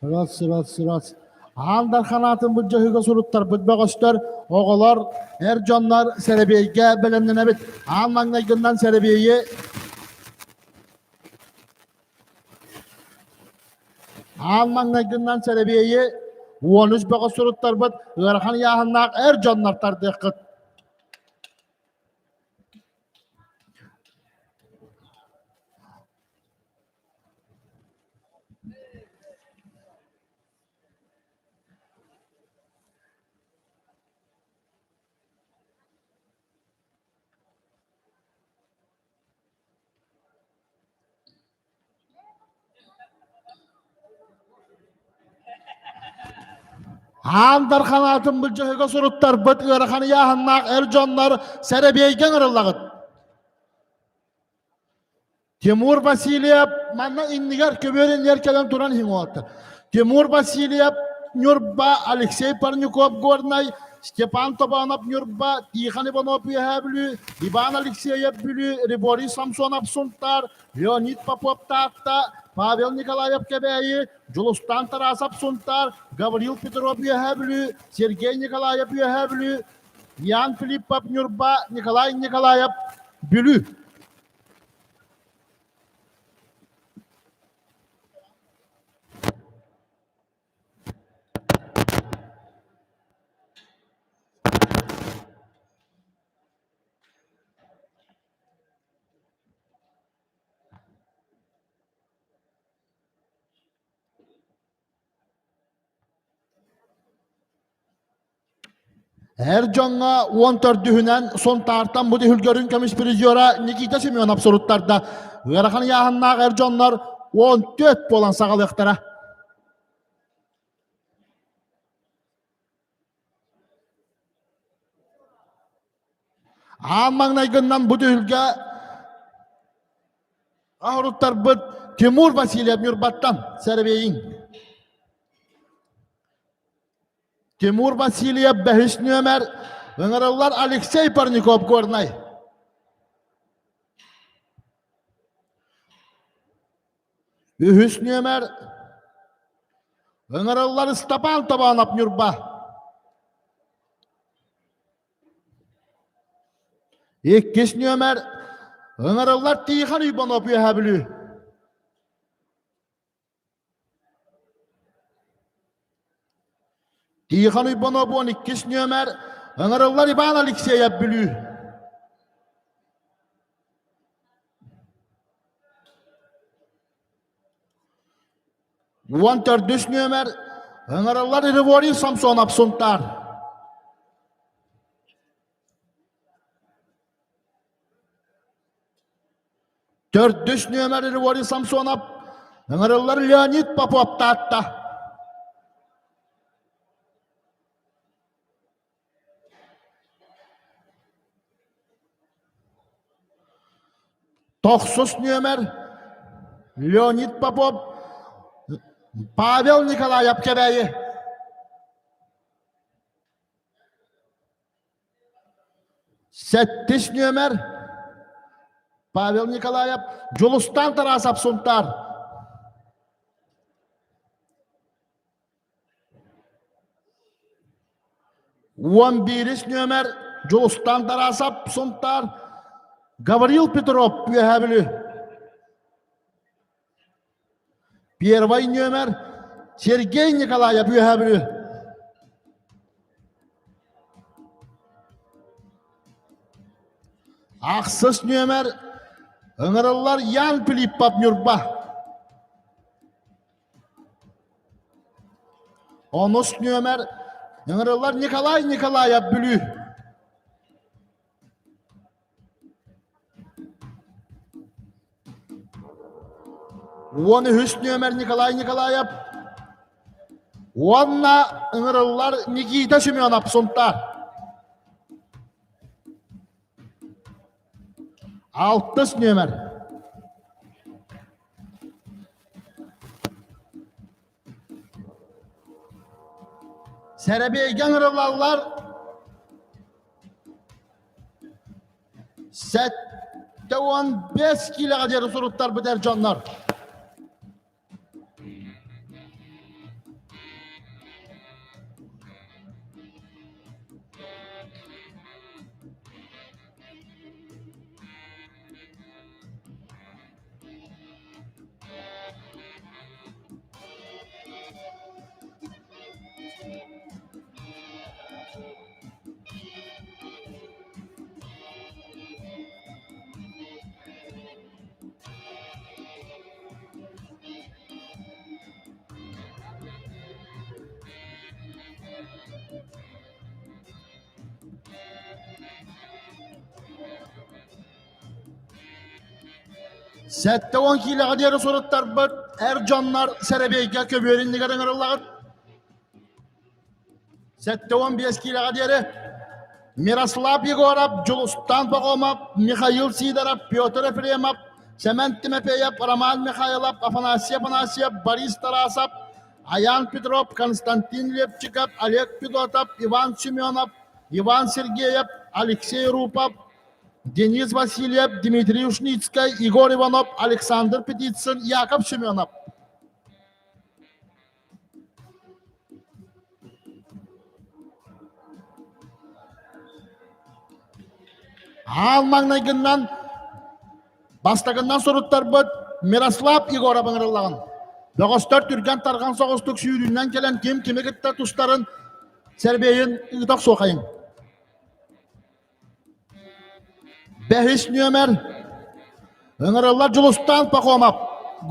Раз, раз, раз. Аан Дархан аатын былдьаһыыга суруттарбыт бөҕөстөр, оҕолор, эр дьоннор сэрэбиэйгэ бэлэмнэнэбит. Аан маҥнайгыннан сэрэбиэйи Аан маҥнайгыннан сэрэбиэйи 13 бөҕө суруттарбыт ыарахан ыйааһыннаах эр дьоннор тардыаххыт. Аан Дархан аатын былдьаһыга суруттарбыт ыарахан ыйааһыннаах эр дьоннор сэрэбиэйгэ ыҥырыллаҕыт. Тимур Васильев манна иннигэр көбүөр иннигэр кэлэн туран иһин уолаттар. Тимур Васильев Ньурба, Алексей Парников Горнай, Степан Тобонов Ньурба, Тихон Иванов Үөһээ Бүлүү, Иван Алексеев Бүлүү, Риборий Самсонов Сунтаар, Леонид Попов Таатта, Павел Николаев Кэбээйи, Дьулустан Тарасов Сунтаар, Гаврил Петров Үөһээ Бүлүү, Сергей Николаев Үөһээ Бүлүү, Ян Филиппов Ньурба, Николай Николаев Бүлүү. Эр дьоҥҥо уон төрдүһүнэн Сунтаартан бу түһүлгэрин көмүс призера Никита Семенов суруттарда. Ыарахан ыйааһыннаах эр дьоннор 14 буолан саҕалыахтара. Аан маҥнайгыннан бу түһүлгэ аһоруттарбыт Тимур Васильев Ньурбаттан сэрэбиэйиҥ. Тимур Васильев бэһис нүөмэр ыҥырыллар Алексей Парников Горнай. Үһүс нүөмэр Ыҥырыллар Ыстапаан Тобоонов Ньурба. Иккис нүөмэр Ыҥырыллар Тихон Уйбанов Үөһээ Бүлүү. Тихон Уйбанов 12 нүөмэр Ыҥырыллар Иван Алексеев Бүлүү. 14 нүөмэр Ыҥырыллар Григорий Самсонов Сунтаар. Төрдүс нүөмэр Григорий Самсонов ыҥырыллар Леонид Попов Таатта. Тохсус нүөмэр Леонид Попов Павел Николаев Кэбээйи. Сэттис нүөмэр Павел Николаев Дьулустаан Тарасов Сунтаар. 11 нүөмэр Дьулустаан Тарасов Сунтаар Гаврил Петров Үөһээ Бүлүү. Первый нүөмэр Сергей Николаев Үөһээ Бүлүү. Ахсыс нүөмэр ыҥырыллар Ян Филиппов Ньурба. Онус нүөмэр ыҥырыллар Николай Николаев Бүлүү. 13 нүөмэр Николай Николаев уонна ыҥырыллар Никита Семенов Сунтаар. Алтыс нүөмэр. Сэрэбиэйгэ ыҥырыллаллар 75 киилэҕэ диэри суруттарбыт эр дьоннор. 70 киилэҕэ диэри суруттарбыт эр дьоннор сэрэбиэйгэ көбүөр иннигэр ыҥырыллаҕыт. 75 киилэҕэ диэри Мирослав Егоров, Дьулустан Пахомов, Михаил Сидоров, Петр Ефремов, Сэмэн Тимофеев, Роман Михайлов, Афанасий Афанасьев, Борис Тарасов, Аян Петров, Константин Лепчиков, Олег Федотов, Иван Семенов, Иван Сергеев, Алексей Рупов, Денис Васильев, Дмитрий Ушницкай, Егор Иванов, Александр Петицын, Яков Семенов. Аал маҥнайгыннан бастакыннан суруттарбыт Мирослав Егоров ыҥырыллаҕын. Бөҕөстөр түргэн тарҕан соҕустук сүүрүүнэн кэлэн ким кими кытта тустарын сэрбиэйин ыыта охсуохайыҥ. Бэһис нүөмэр ыҥырыллар Дьулустаан Пахомов,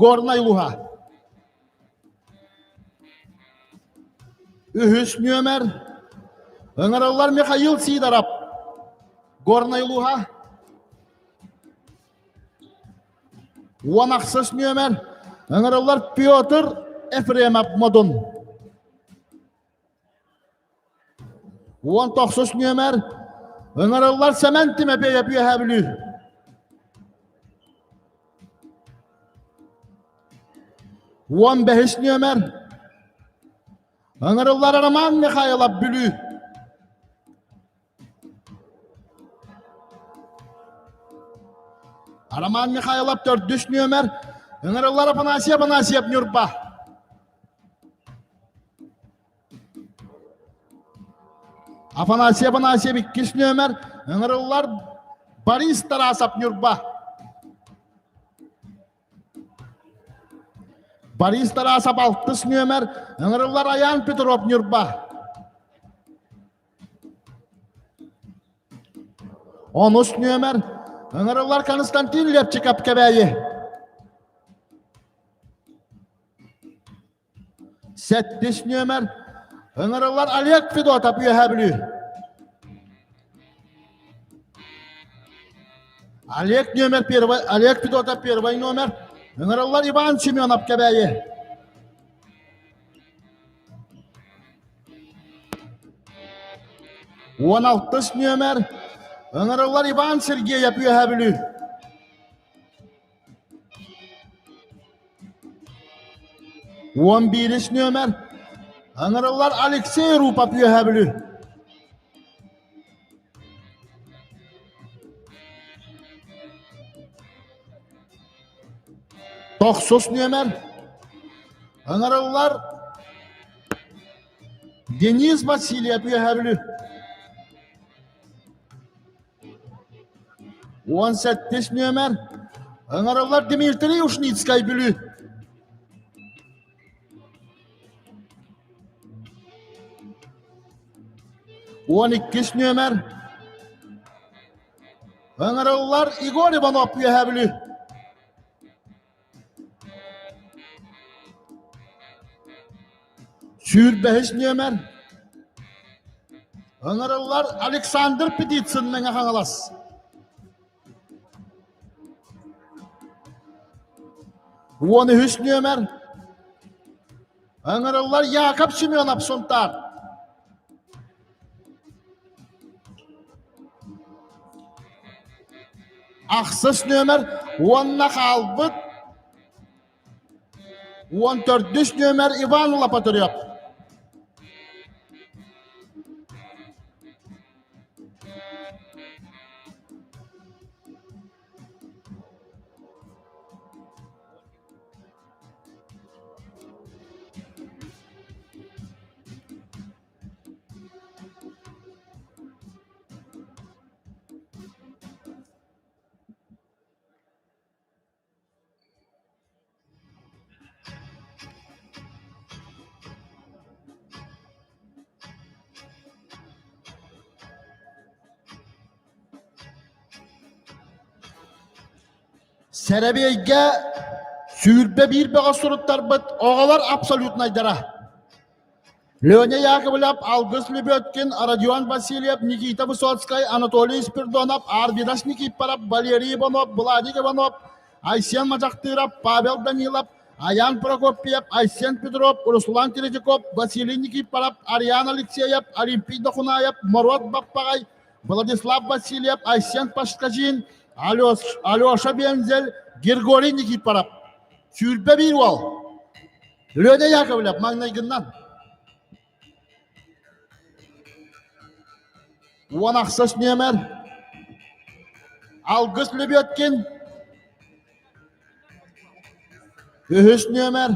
Горнай улууһа. Үһүс нүөмэр ыҥырыллар Михаил Сидоров, Горнай улууһа. 16 нүөмэр ыҥырыллар Петр Ефремов Модун. 19 нүөмэр ыҥырыллар Сэмэн Тимэпиэйэп Үөһээ Бүлүү. 15 нүөмэр ыҥырыллар Роман Михайлов Бүлүү. Роман Михайлов төрдүс нүөмэр. Ыҥырыллар Афанасий Афанасьев Ньурба. Афанасий Афанасьев иккис нүөмэр. Ыҥырыллар Борис Тарасов Ньурба. Борис Тарасов алтыс нүөмэр. Ыҥырыллар Аян Петров Ньурба. Онус нүөмэр. Ыҥырыллар Константин Лепчиков Кэбээйи. Сэттис нүөмэр. Ыҥырыллар Олег Федотов Үөһээ Бүлүү. Олег номер первый, Олег Федотов первый номер. Ыҥырыллар Иван Семенов Кэбээйи. 16 нүөмэр ыҥырыллар Иван Сергеев Үөһээ Бүлүү. 11 нүөмэр ыҥырыллар Алексей Рупов Үөһээ Бүлүү. Тохсус нүөмэр ыҥырыллар Денис Васильев Үөһээ Бүлүү. 18 нүөмэр ыҥырыллар Дмитрий Ушницкай Бүлүү. 12 нүөмэр ыҥырыллар Егор Иванов Үөһээ Бүлүү. 25 нүөмэр ыҥырыллар Александр Петицын Мэҥэ Хаҥалас. 13 нүөмэр ыҥырыллар Яков Семенов Сунтаар. Ахсыс нүөмэр уонна хаалбыт 14 нүөмэр Иван Лопатырев. Сэрэбиэйгэ 21 бөҕө суруттарбыт оҕолор абсолютнайдара. Леня Яковлев, Алгыс Лебедкин, Родион Васильев, Никита Высоцкай, Анатолий Спирдонов, Арвидас Никифоров, Валерий Иванов, Владик Иванов, Айсен Мачахтыров, Павел Данилов, Аян Прокопьев, Айсен Петров, Руслан Третьяков, Василий Никифоров, Ариан Алексеев, Олимпий Дохунаев, Моруот Баппаҕай, Владислав Васильев, Айсен Пашкажин, Алеша Бензель, Григорий Никифоров. 21 уол. Леня Яковлев маҥнайгыннан 16 нүөмэр Алгыс Лебедкин үһүс нүөмэр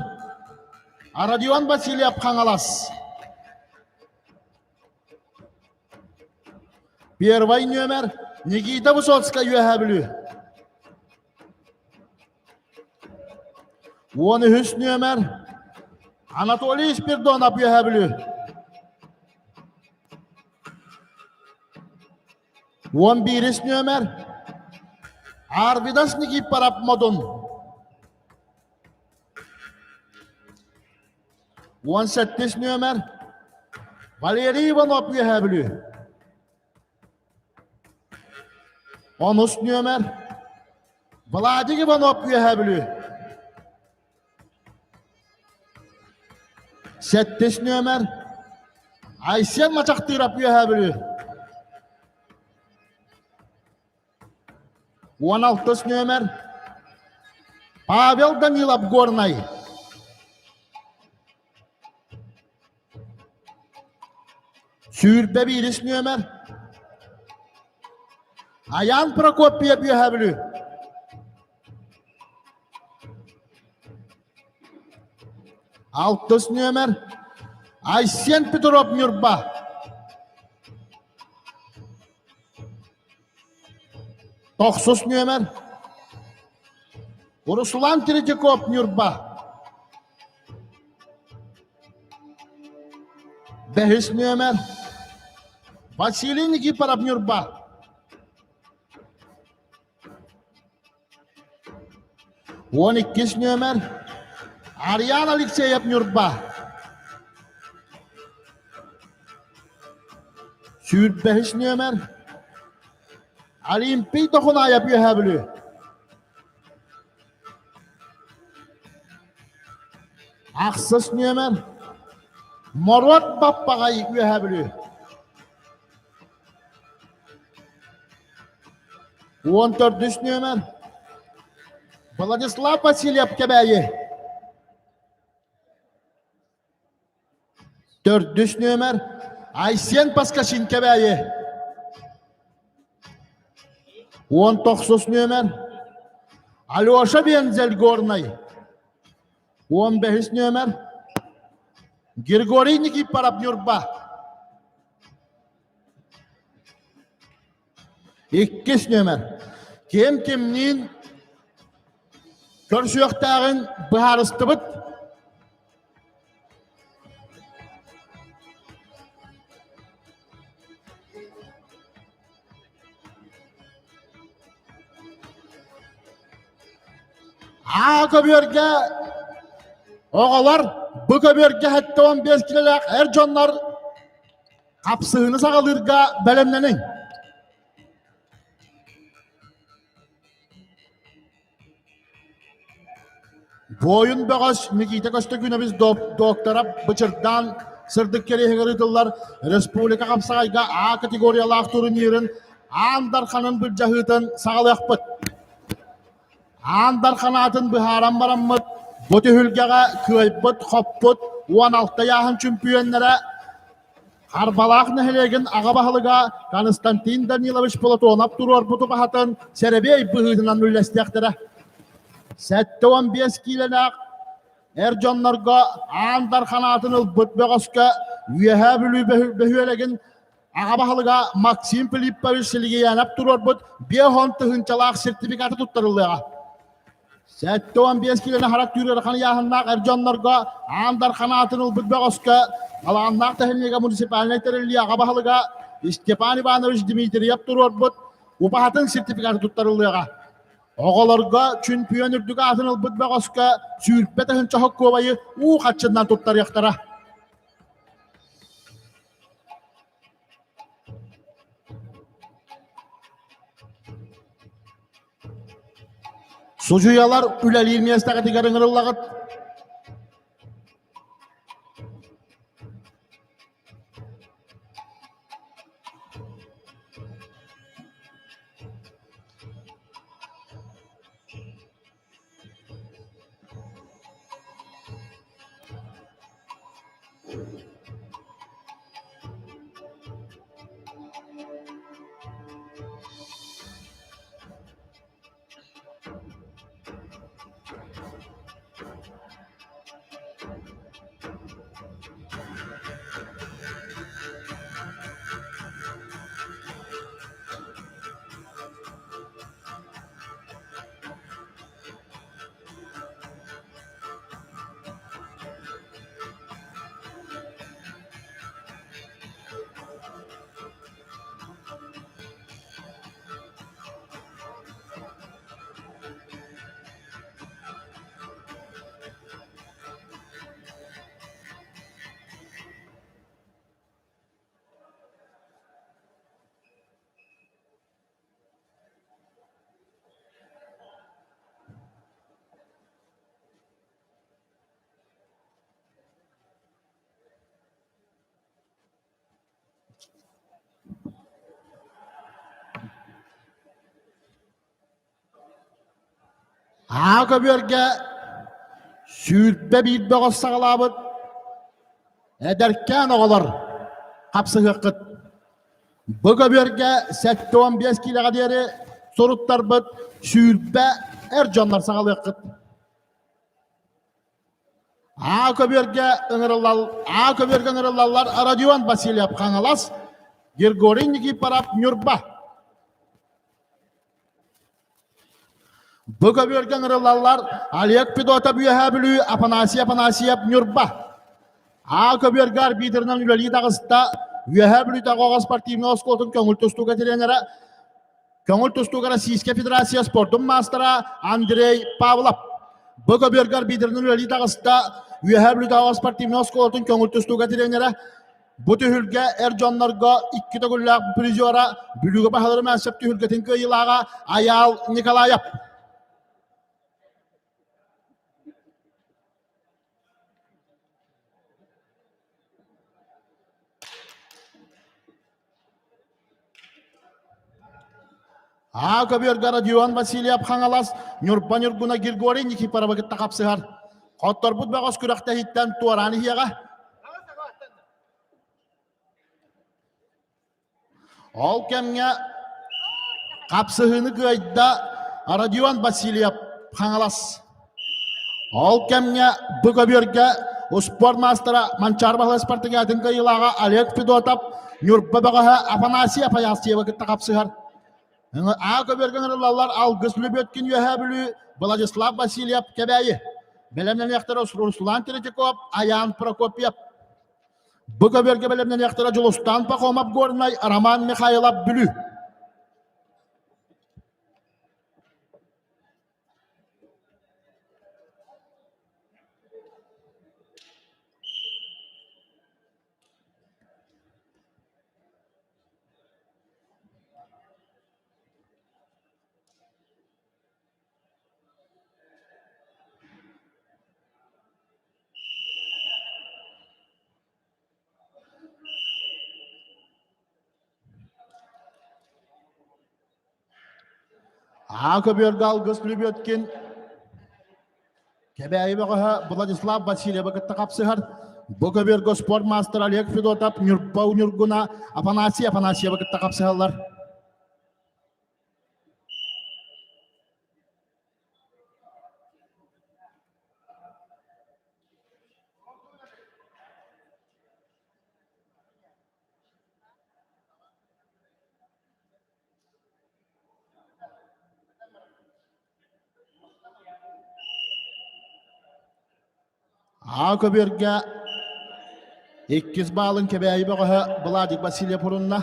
Родион Васильев Хаҥалас Первай нүөмэр Никита Высоцкай Үөһээ Бүлүү 13 нүөмэр Анатолий Спирдонов Үөһээ Бүлүү. 11 нүөмэр Арвидас Никифоров Модун. 18 нүөмэр Валерий Иванов Үөһээ Бүлүү. Онус нүөмэр Владик Иванов Үөһээ Бүлүү. Сэттис нүөмэр Айсен Мачахтыров Үөһээ Бүлүү. 16 нүөмэр Павел Данилов Горнай. 21 нүөмэр Аян Прокопьев Үөһээ Бүлүү. Алтыс нүөмэр Айсен Петров Ньурба. Тохсус нүөмэр Руслан Третьяков Ньурба. Бэһис нүөмэр Василий Никифоров Ньурба. 12 нүөмэр Ариан Алексеев Ньурба. 25 нүөмэр Олимпий Дохунаев Үөһээ Бүлүү. Ахсыс нүөмэр Моруот Баппаҕай Үөһээ Бүлүү. 14 нүөмэр Владислав Васильев Кэбээйи. Төрдүс нүөмэр Айсен Паскашин Кэбээйи. 19 нүөмэр Алеша Вензель Горнай. 15 нүөмэр Григорий Никифоров Ньурба. Иккис нүөмэр Ким кимниин көрсүөхтээҕин быһаарыстыбыт. Аа көбүөргэ оҕолор бу көбүөргэ 75 килэлээх эр дьоннор хапсыһыыны саҕалыырга бэлэмнэниҥ. Буойун бөҕөс Никита Көстөкүүнэбис доктора Бычырдаан сырдык кэриэһигэр ыытыллар республика хапсаҕайга А категориялаах турнирын Аан Дарханын былдьаһыытын саҕалыахпыт. Аан Дархан аатын быһааран бараммыт, бу түһүлгэҕэ кыайбыт-хоппут 16 ыйааһын чөмпүйүөннэрэ Харбалаах нэһилиэгин аҕа баһылыга Константин Данилович Платонов туруорбут убаһатын сэрэбиэй быһыытынан үллэстиэхтэрэ. 75 киилэлээх эр дьоннорго Аан Дархан аатын ылбыт бөҕөскө Үөһээ Бүлүү бөһүөлэгин аҕа баһылыга Максим Филиппович Силигиянов туруорбут 50 тыһыынчалаах сертификаты туттарыллыаҕа. 75 киилэни харах түүр ыарахан ыйааһыннаах эр дьоннорго Аан Дархан аатын ылбыт бөҕөскө талааннаах тэһиннигэ муниципальнай тэриллии аҕа баһылыга Степан Иванович Дмитриев туруорбут убаһатын сертификаты туттарыллыаҕа. Оҕолорго чүмпүйүөн үрдүк аатын ылбыт бөҕөскө сүүрбэ тыһыынча хоккуобайы уу хаччыннан туттарыахтара. Судьуйалар үлэлиир миэстэҕитигэр ыҥырыллаҕыт. Аа көбүөргэ 21 бөҕөс саҕалаабыт эдэркээн оҕолор хапсыһыаххыт. Бу көбүөргэ 75 киилэҕэ диэри суруттарбыт 20 эр дьоннор саҕалыаххыт. А көбүөргэ ыҥырыллал А көбүөргэ ыҥырыллаллар Родион Васильев Хаҥалас, Григорий Никифоров Ньурба. Бу көбүөргэ ыҥырыллаллар Олег Федотов Үөһээ Бүлүү, Афанасий Афанасьев Ньурба. А көбүөргэ арбитрынан үлэлии таҕыста Үөһээ Бүлүүтээҕи оҕо спортивнай оскуолатын көҥүл тустууга тренера, көҥүл тустууга Российскай Федерация спордун маастара Андрей Павлов. Бу көбүөргэ арбитрынан үлэлии таҕыста Үөһээ Бүлүүтээҕи спортивнай оскуолатын көҥүл тустууга тренера, Бу түһүлгэ эр дьоннорго икки төгүллээх призера Бүлүүгэ баһылары Мээсэп түһүлгэтин кыайыылааҕа Айаал Николаев. Аа көбүөргэ Родион Васильев Хаҥалас, Ньурба Ньургуна Григорий Никифорова кытта хапсыһар. Хотторбут бөҕөс күрэхтэһииттэн туораан иһиэҕэ. Ол кэмҥэ хапсыһыыны кыайда Родион Васильев Хаҥалас. Ол кэмҥэ бу көбүөргэ успуорт маастара Манчаары Баһылай спартакиатын кыайыылааҕа Олег Федотов Ньурба бөҕөһө Афанасий Афанасьева кытта хапсыһар. А көбүөргэ ыҥырыллаллар Алгыс Лебедкин Үөһээ Бүлүү, Владислав Васильев Кэбээйи. Бэлэмнэниэхтэрэ Руслан Третьяков, Аян Прокопьев. Бу көбүөргэ бэлэмнэниэхтэрэ Дьулустаан Пахомов Горнай, Роман Михайлов Бүлүү. Аа көбүөргэ Алгыс Лебедкин Кэбээйи бөҕөһө Владислав Васильевы кытта хапсыһар. Бу көбүөргэ спорт маастара Олег Федотов, Ньурба Ньургуна Афанасий Афанасьевы кытта хапсыһаллар. Аа көбүөргэ иккис баалын Кэбээйи бөҕөһө Владик Васильев урунна.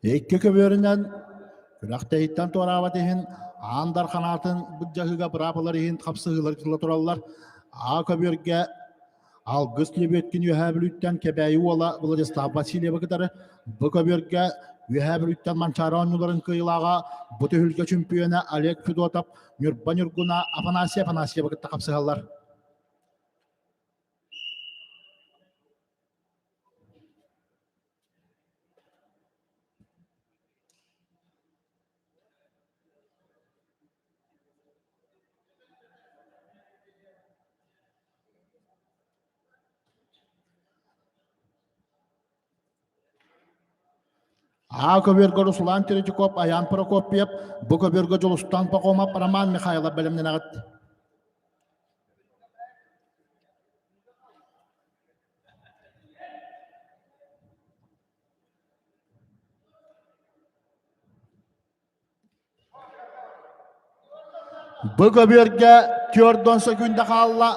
Икки көбүөрүнэн күрэхтэһииттэн туораабат иһин Аан Дархан аатын былдьаһыыга быраабылар иһин хапсыһыылар ыытылла тураллар. Аа көбүөргэ Алгыс Лебедкин Үөһээ Бүлүүттэн Кэбээйи уола Владислав Васильевы кытары бу көбүөргэ Үөһээ Бүлүүттэн Манчаары оонньууларын кыайыылааҕа бу түһүлгэ чөмпүйүөнэ Олег Федотов Ньурба Ньургуна Афанасий Афанасьевы кытта хапсыһаллар. Аа көбүөргэ Руслан Третьяков, Аян Прокопьев, бу көбүөргэ Дьулустан Пахомов, Роман Михайлов бэлэмнэнэҕит. Бу көбүөргэ 40 сөкүүндэ хаалла.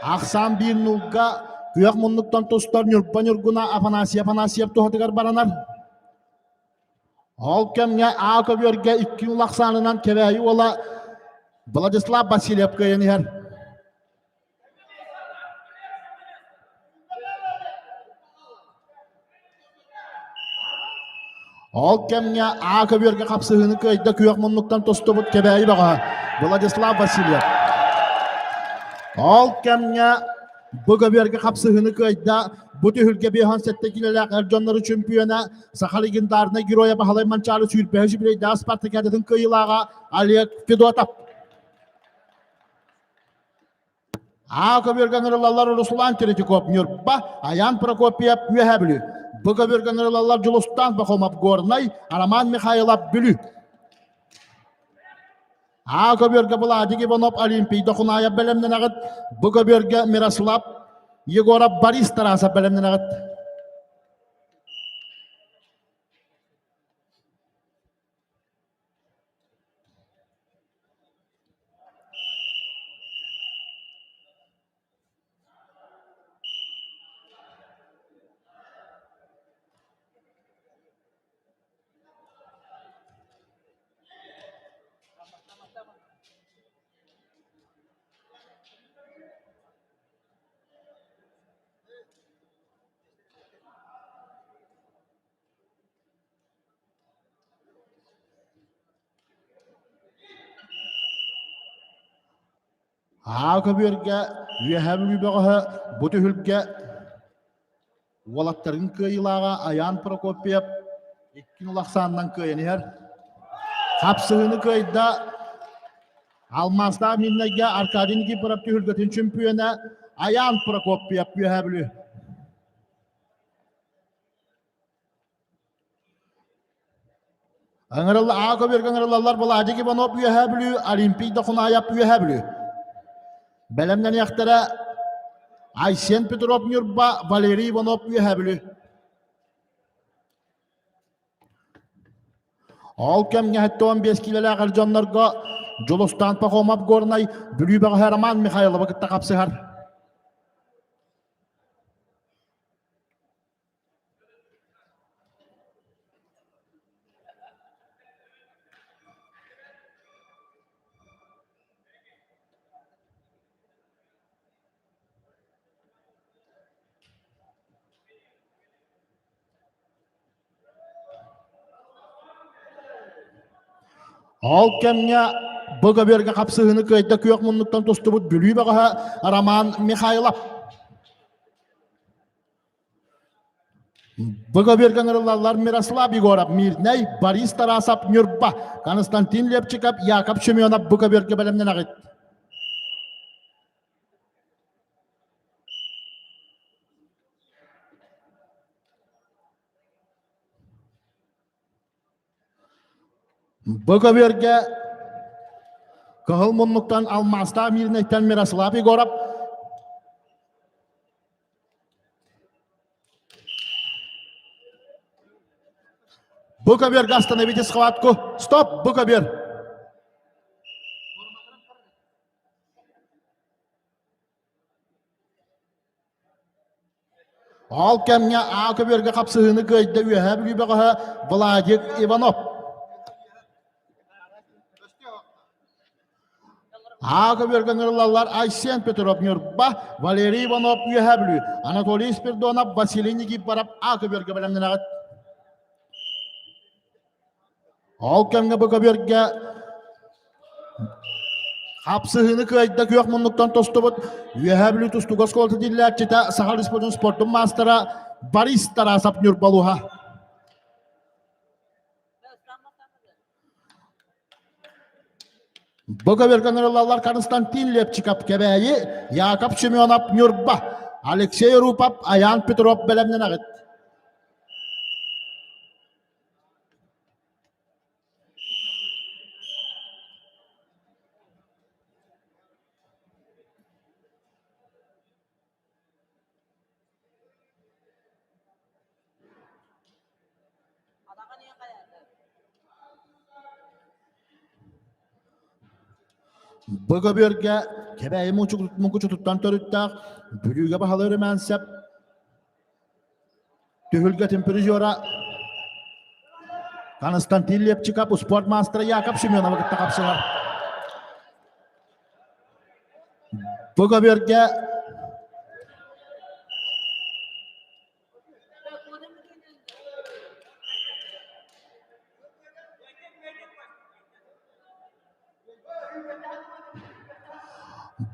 Ахсаан биир нуулга күөх муннуктан тустар Ньурба Ньургуна Афанасий Афанасьев туһатыгар баранар. Ол кэмҥэ А көбүөргэ икки нул ахсаанынан Кэбээйи уола Владислав Васильев кыайан иһэр. Ол кэмҥэ А көбүөргэ хапсыһыыны кыайда күөх муннуктан тустубут Кэбээйи бөҕөһө Владислав Васильев. Ол кэмҥэ бу көбүөргэ хапсыһыыны кыайда бу түһүлгэ 57 килэлээх эр дьоннору чемпиона саха легендарнай геройа Баһылай Манчаары сүүрбэһэ юбилейдаах спартакиадатын кыайыылааҕа Олег Федотов. А көбүөргэ ыҥырыллаллар Руслан Третьяков Ньурба, Аян Прокопьев Үөһээ Бүлүү. Б көбүөргэ ыҥырыллаллар Дьулустаан Пахомов Горнай, Роман Михайлов Бүлүү. А көбүөргэ Владик Иванов Олимпий Дохунаев бэлэмнэнэҕит. Б көбүөргэ Мирослав Егоров Борис Тарасов бэлэмнэнэҕит. Аа көбүөргэ Үөһээ Бүлүү бөҕөһө бу түһүлгэ уолаттарын кыайыылааҕа Айаан Прокопьев икки нул ахсаанынан кыайан иһэр. Хапсыһыыны кыайда Алмаастаах Миирнэйгэ Аркадий Никифоров түһүлгэтин чөмпүйүөнэ Айаан Прокопьев Үөһээ Бүлүү. Ыҥырылла Аа көбүөргэ ыҥырыллаллар Владик Иванов Үөһээ Бүлүү, Олимпий Дохунаев Үөһээ Бүлүү. Бэлэмнэниэхтэрэ Айсен Петров Ньурба, Валерий Иванов Үөһээ Бүлүү. Ол кэмҥэ 75 киилэлээх эр дьоннорго Дьулустаан Пахомов Горнай Бүлүү бөҕөһө Роман Михайловы кытта хапсыһар. Ол кэмҥэ бу көбүөргэ хапсыһыыны кыайда күөх муннуктан тустубут Бүлүү бөҕөһө Роман Михайлов. Бу көбүөргэ ыҥырыллаллар Мирослав Егоров, Мирнэй, Борис Тарасов, Ньурба, Константин Лепчиков, Яков Семенов бу көбүөргэ бэлэмнэнэҕит. Бу көбүөргэ Кыһыл муннуктан Алмаастаах Мирнэйтэн Мирослав Егоров Бу көбүөргэ остановите схватку. Стоп, бу көбүөр. Ол кэмҥэ А көбүөргэ хапсыһыыны кыайда Үөһээ Бүлүү бөҕөһө Владик Иванов. А көбүөргэ ыҥырыллаллар Айсен Петров Ньурба, Валерий Иванов Үөһээ Бүлүү, Анатолий Спирдонов, Василий Никифоров А көбүөргэ бэлэмнэнэҕит. Ол кэмҥэ бу көбүөргэ хапсыһыыны кыайда күөх муннуктан тостубут Үөһээ Бүлүү тустууга оскуолата тиллээччитэ Саха Республикатын спордун маастара Борис Тарасов Ньурбалуһа. Бу көбүөргэ ыҥырыллаллар Константин Лепчиков Кэбээйи, Яков Семенов Ньурба, Алексей Рупов, Аян Петров бэлэмнэнэҕит. Бу көбүөргэ Кэбээйи муҥкучутуттан төрүттээх Бүлүүгэ баһылыыр Романсеп Түһүлгэтин призера Константин Лепчиков, успуорт маастара Яков Семеновы кытта хапсыһар. Бу көбүөргэ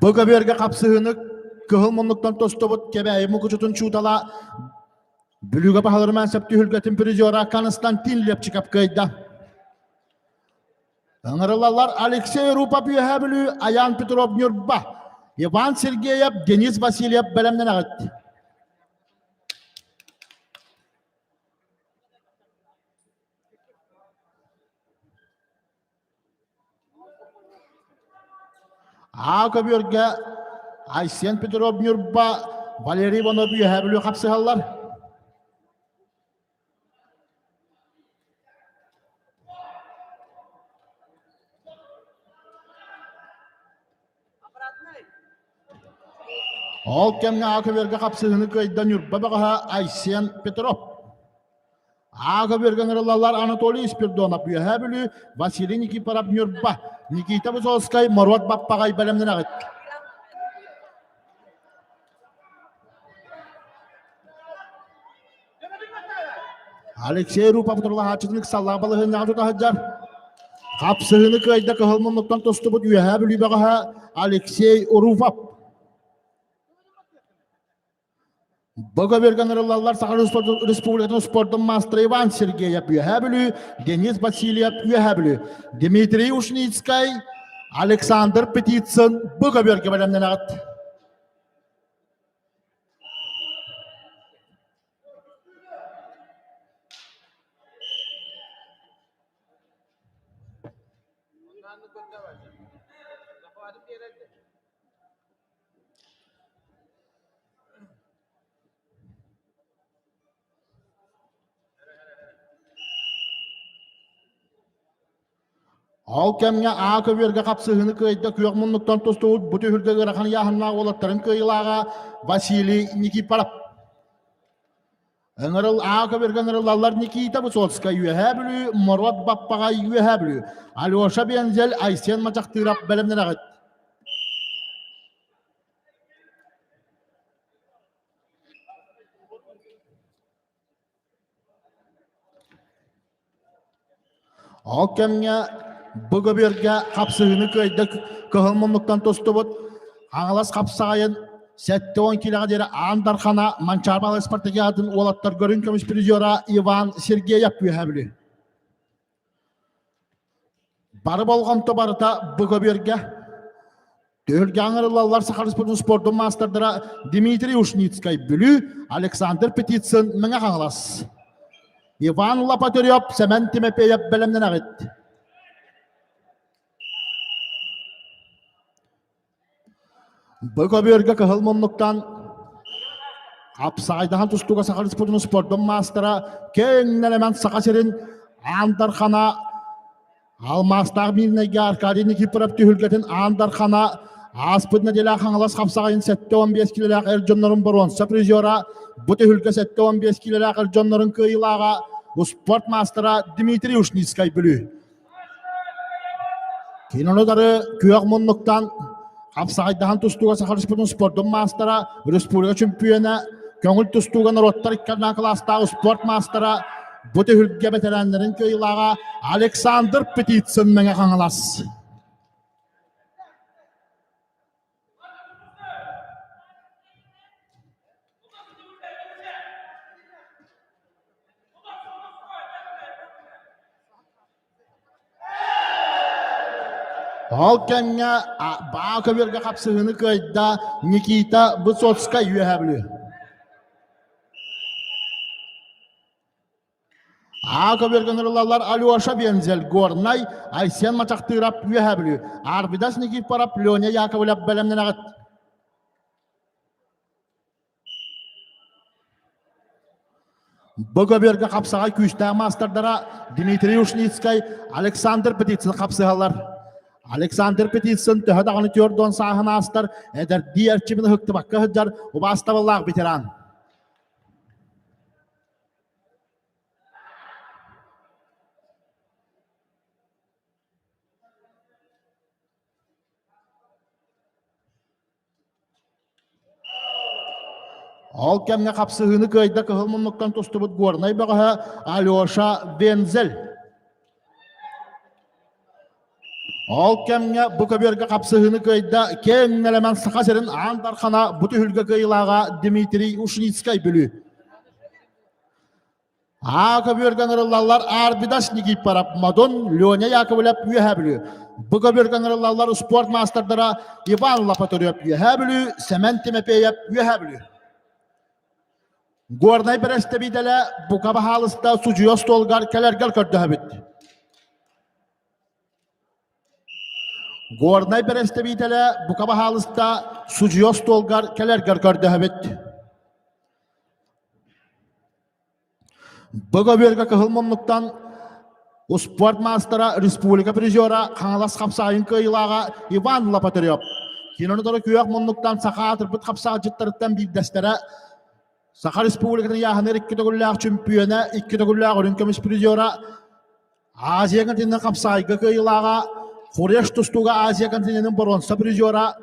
Бу көбүөргэ хапсыһыыны кыһыл муннуктан тостубут Кэбээйи мукучутун чуутала Бүлүүгэ баһыларымаан сөп түһүлгэтин призера Константин Лепчиков кыайда. Ыҥырылалар Алексей Рупов Үөһээ Бүлүү, Аян Петров Ньурба, Иван Сергеев, Денис Васильев бэлэмнэнэҕит. Аа көбүөргэ Айсен Петров Ньурба, Валерий Иванов Үөһээ Бүлүү хапсыһаллар. Ол кэмҥэ Аа көбүөргэ хапсыһыыны кыайда Ньурба бөҕөһө Айсен Петров. Аа көбүөргэ ыҥырыллаллар Анатолий Спирдонов Үөһээ Бүлүү, Василий Никифоров Ньурба, Никита Высоцкай Моруот Баппаҕай бэлэмнэнэҕит. Алексей Рупов турулаһааччытын ыксаллаах балаһыанньаҕа тута сылдьар. Хапсыһыыны кыайда кыһыл муннуктан тустубут Үөһээ Бүлүү бөҕөһө Алексей Руфов. Бөгөбүргэн ырыллаллар Саха Республикатын спордун маастара Иван Сергеев Үөһээ Бүлүү, Денис Васильев Үөһээ Бүлүү, Дмитрий Ушницкай, Александр Петицын Бөгөбүргэ бэлэмнэнэҕит. Ол кэмҥэ Аа көбүөргэ хапсыһыыны кыайда күөх муннуктан тустубут бу түһүлгэ ыарахан ыйааһыннаах уолаттарын кыайыылааҕа Василий Никифоров. Ыҥырыл Аа көбүөргэ ыҥырыллаллар Никита Высоцкай Үөһээ Бүлүү, Моруот Баппаҕай Үөһээ Бүлүү, Алеша Бензель, Айсен Мачахтыырап бэлэмнэнэҕит. Ол кэмҥэ бу көбүөргэ хапсыһыыны кыайда кыһыл муннуктан тустубут Хаҥалас хапсаҕайын 70 киилэҕэ диэри Аан Дархана Манчаарбалы спартакиадатын уолаттар көрүҥ көмүс призера Иван Сергеев үөһээ Бүлүү. Бары болҕомто барыта бу көбүөргэ. Түһүлгэ аҥарыллаллар Саха Республикатын спордун маастардара Дмитрий Ушницкай Бүлүү, Александр Петицын Мэҥэ Хаҥалас. Иван Лопатырев, Сэмэн Тимофеев бэлэмнэнэҕит. Бу көбүөргэ кыһыл муннуктан хапсаҕайдаһан тустууга Саха Республикатын спордун маастара киэҥ нэлэмэн Саха сирин Аан Дархана Алмаастаах Мирнэйгэ Аркадий Никифоров түһүлгэтин Аан Дархана ааспыт нэдиэлэ Хаҥалас хапсаҕайын 75 килэлээх эр дьоннорун боруонса призера, бу түһүлгэ 75 килэлээх эр дьоннорун кыайыылааҕа успуорт маастара Дмитрий Ушницкай Бүлүү. Кинолары күөх муннуктан хапсаҕайдаһан тустууга Саха Республикатын спордун маастара, республика чөмпүйүөнэ, көҥүл тустууга норуоттар икки кылаастаах спорт маастара, бу түһүлгэ бэтэрээннэрин кыайыылааҕа Александр Петицын Мэҥэ Хаҥалас. Ол кэмҥэ баа көбүөргэ хапсыһыыны кыайда Никита Высоцкай Үөһээ Бүлүү. Аа көбүөргэ ыҥырыллаллар Алеша Вензель, Горнай, Айсен Мачахтыырап, Үөһээ Бүлүү, Арвидас Никифоров, Леня Яковлев бэлэмнэнэҕит. Бу көбүөргэ хапсаҕай күүстээх маастардара Дмитрий Ушницкай, Александр Петицын хапсыһаллар. Александр Петицын төһө даҕаны 40 сааһын аастар, эдэрдии эрчимин ыһыктыбакка сылдьар убаастабыллаах ветеран. Ол кэмҥэ хапсыһыыны кыайда кыһыл муннуктан тустубут Горнай бөҕөһө Алеша Вензель. Ол кэмҥэ бу көбүөргэ хапсыһыыны кыайда киэҥ нэлэмэн Саха сирин аан дархана бу түһүлгэ кыайыылааҕа Дмитрий Ушницкай Бүлүү. Аа көбүөргэ ыҥырыллаллар Арбидас Никифоров, Модун, Леня Яковлев, Үөһээ Бүлүү. Бу көбүөргэ ыҥырыллаллар спорт маастардара Иван Лопатырев, Үөһээ Бүлүү, Сэмэн Тимофеев, Үөһээ Бүлүү. Горнай бэрэстэбиитэлэ бука баһаалыста судьуйа остуолугар кэлэргэр көрдөһөбүт. Горнай бэрэстэбиитэлэ бука баһаалыста судьуйа остуолгар кэлэргэр көрдөһөбүт. Бу көбүөргэ кыһыл муннуктан успуорт маастара, республика призера, Хаҥалас хапсаайын кыайыылааҕа Иван Лопатырев. Кинини утары күөх муннуктан саха аатырбыт хапсаҕайдьыттарыттан биирдэстэрэ Саха Республикатын ыйааһыныгар икки төгүллээх чөмпүйүөнэ, икки төгүллээх үрүҥ көмүс призера, Азия континенын хапсаайга кыайыылааҕа, Хуреш тустууга Азия континенын боруонса призера,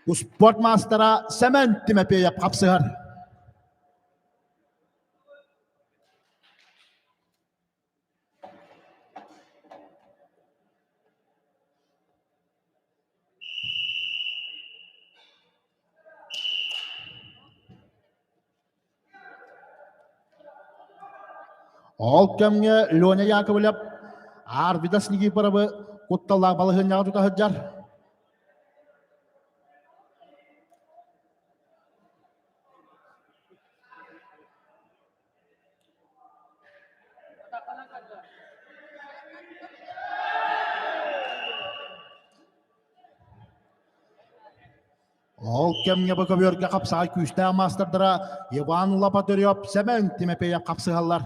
успуорт маастара Сэмэн Тимофеев хапсыһар. Ол кэмҥэ Леня Яковлев Арвидас Никифоровы кутталлаах балаһыанньаҕа тута сылдьар. Ол кэмҥэ бу көбүөргэ хапсаҕай күүстээх маастардара Иван Лопатырев, Сэмэн Тимофеев хапсыһаллар.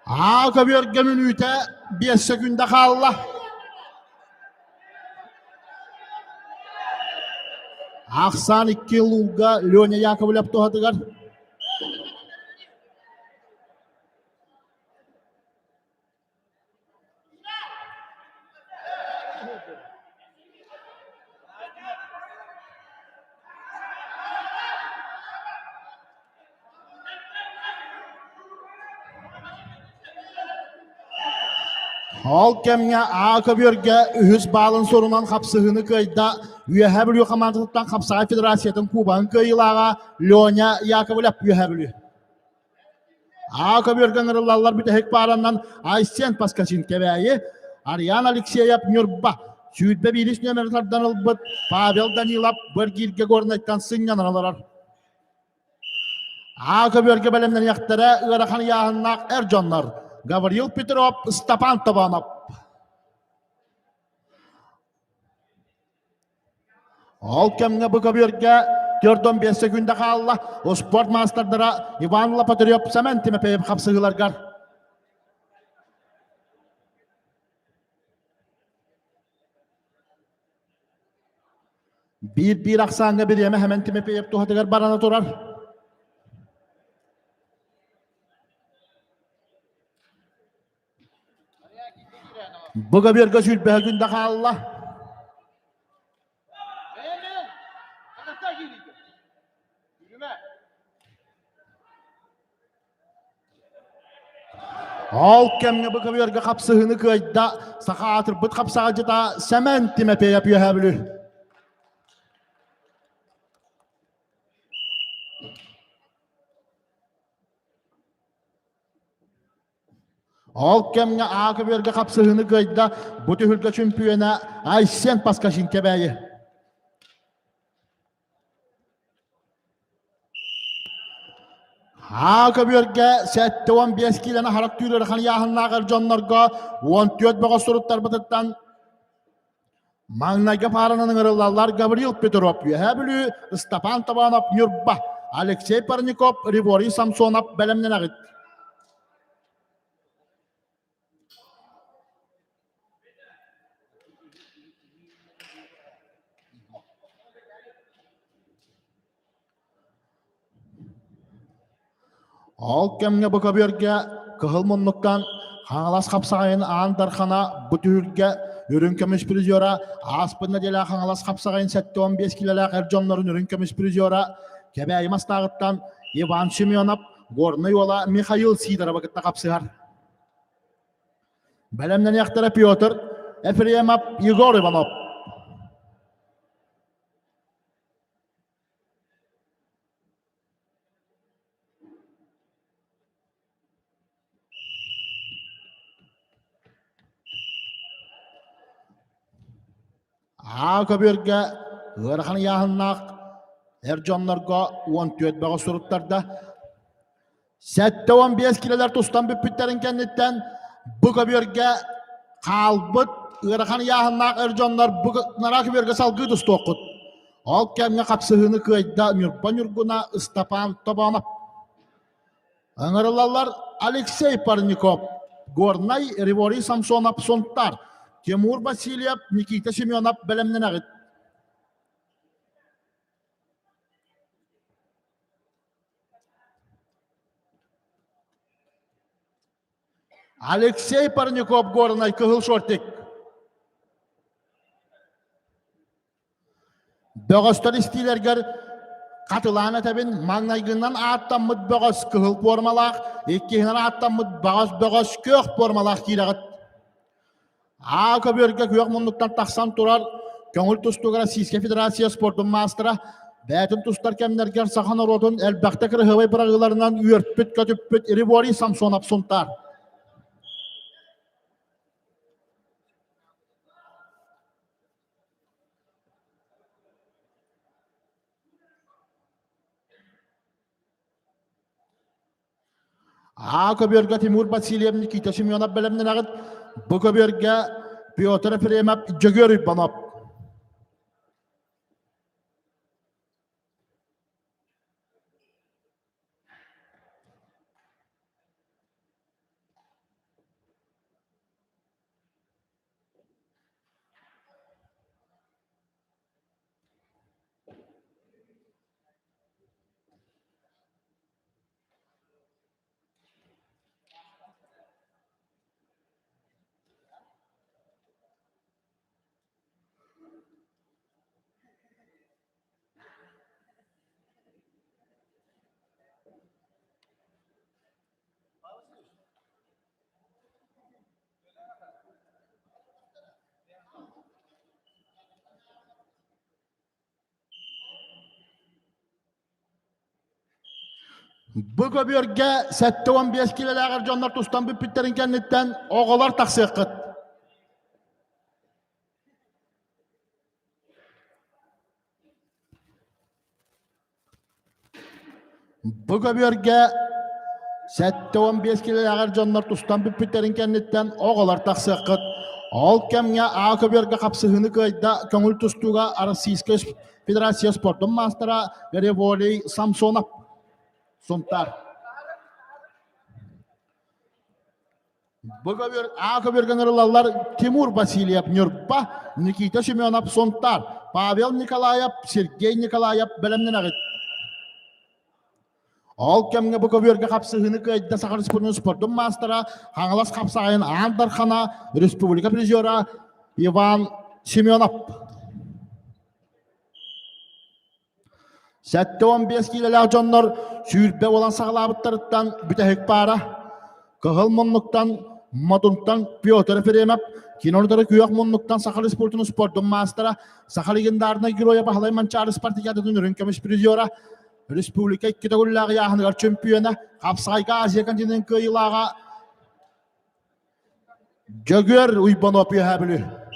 Аа көбүөргэ мүнүүтэ биэс сөкүүндэ хаалла. Ахсаан икки лууга Леня Яковлев туһатыгар. Ол кэмҥэ Аа көбүөргэ үһүс баалын сурунан хапсыһыыны кыайда Үөһээ Бүлүү хамаандатыттан хапсаҕай федерациятын кубогын кыайыылааҕа Леня Яковлев Үөһээ Бүлүү. Аа көбүөргэ ыҥырыллаллар бүтэһик пааранан Айсен Паскачин Кэбээйи, Ариан Алексеев Ньурба, 21 нүөмэри тардан ылбыт Павел Данилов Быргииргэ Горнайтан сынньанан олорор. Аа көбүөргэ бэлэмнэниэхтэрэ ыарахан ыйааһыннаах эр дьоннор Гаврил Петров, Степан Тобонов. Ол кэмҥэ бу көбүөргэ 45 секунда хаалла. Успуорт маастардара Иван Лопатырев, Сэмэн Тимофеев хапсыһыыларгар. Биир-биир ахсааҥҥа бириэмэ Сэмэн Тимофеев туһатыгар барана турар. Бу көбүөргэ сүүрбэһэ күн да хаалла. Ол кэмҥэ бу көбүөргэ хапсыһыыны кыайда саха аатырбыт хапсаҕайдьыта Сэмэн Тимофеев Үөһээ Бүлүү. Ол кэмҥэ Аа көбүөргэ хапсыһыыны кыайда бу түһүлгэ чөмпүйүөнэ Айсен Паскашин Кэбээйи. Аа көбүөргэ 75 киилэни харах түүр ыарахан ыйааһыннаах эр дьоннорго 14 бөҕө суруттарбытыттан маҥнайгы пааранан ыҥырыллаллар Гаврил Петров Үөһээ Бүлүү, Ыстапаан Табанов Ньурба, Алексей Парников, Риворий Самсонов бэлэмнэнэҕит. Ол кэмҥэ бу көбүөргэ кыһыл муннуктан Хаҥалас хапсаҕайын Аан Дархана бу түһүлгэ үрүҥ көмүс призера, ааспыт нэдиэлэ Хаҥалас хапсаҕайын 75 килэлээх эр дьоннорун үрүҥ көмүс призера Кэбээйи Мастааҕыттан Иван Семенов, Горнай уола Михаил Сидорова кытта хапсыһар. Бэлэмнэниэхтэрэ Петр Ефремов, Егор Иванов. Аа көбүөргэ ыарахан ыйааһыннаах эр дьоннорго 14 бөҕө суруттарда. 75 килэлэр тустан бүппүттэрин кэнниттэн бу көбүөргэ хаалбыт ыарахан ыйааһыннаах эр дьоннор бу нараа көбүөргэ салгыы тустуоххут. Ол кэмҥэ хапсыһыыны кыайда Ньурба Ньургуна Ыстапаан Тобоонов. Ыҥырылаллар Алексей Парников, Горнай Реворий Самсонов Сунтар, Тимур Васильев, Никита Семенов бэлэмнэнэҕит. Алексей Парников Горнай кыһыл шортик. Бөҕөстөр истиилэргэр хатылаан этэбин, маҥнайгынан ааттаммыт бөҕөс кыһыл пуормалаах, иккиһинэн ааттаммыт баҕас бөҕөс күөх пуормалаах киирэҕит. Аа көбүөргэ күөх муннуктан тахсан турар көҥүл тустууга Российскай Федерация спордун маастара, бэйэтин тустар кэмнэргэр саха норуотун элбэхтэ кырыһыбай быраҕыыларынан үөрпүт-көтүппүт Риборий Самсонов Сунтаар. Аа көбүөргэ Тимур Васильев, Никита Семенов бэлэмнэнэҕит. Бу көбүөргэ Петр Ефремов, Дьөгүөр Уйбанов. Бу көбүөргэ 75 килэлээҕэр дьоннор тустан бүппүттэрин кэнниттэн оҕолор тахсыаххыт. Бу көбүөргэ 75 килэлээҕэр дьоннор тустан бүппүттэрин кэнниттэн оҕолор тахсыаххыт. Ол кэмҥэ А көбүөргэ хапсыһыыны кыайда көҥүл тустууга Российскай Федерация спордун маастара Револий Самсонов. Сунтаар. Бу көбүөр А көбүөргэ ыҥырыллаллар Тимур Васильев Ньурба, Никита Семенов Сунтаар, Павел Николаев, Сергей Николаев бэлэмнэнэҕит. Ол кэмҥэ бу көбүөргэ хапсыһыыны кыайда Саха Республикатын спордун маастара, Хаҥалас хапсаҕайын Аан Дархана, республика призера Иван Семенов. 75 киилэлээх дьоннор 20 буолан саҕалаабыттарыттан бүтэһик паара Кыһыл муннуктан Модунтан Петр Ефремов, кино күөх муннуктан Саха Республикатын спордун маастара, Саха легендарнай геройа Баһылай Манчаары спартакиадатын үрүҥ көмүс призера, республика икки төгүллээх ыйааһыныгар чемпиона, хапсаҕайга Азия континент кыайыылааҕа Дьөгүөр Уйбанов Үөһээ Бүлүү.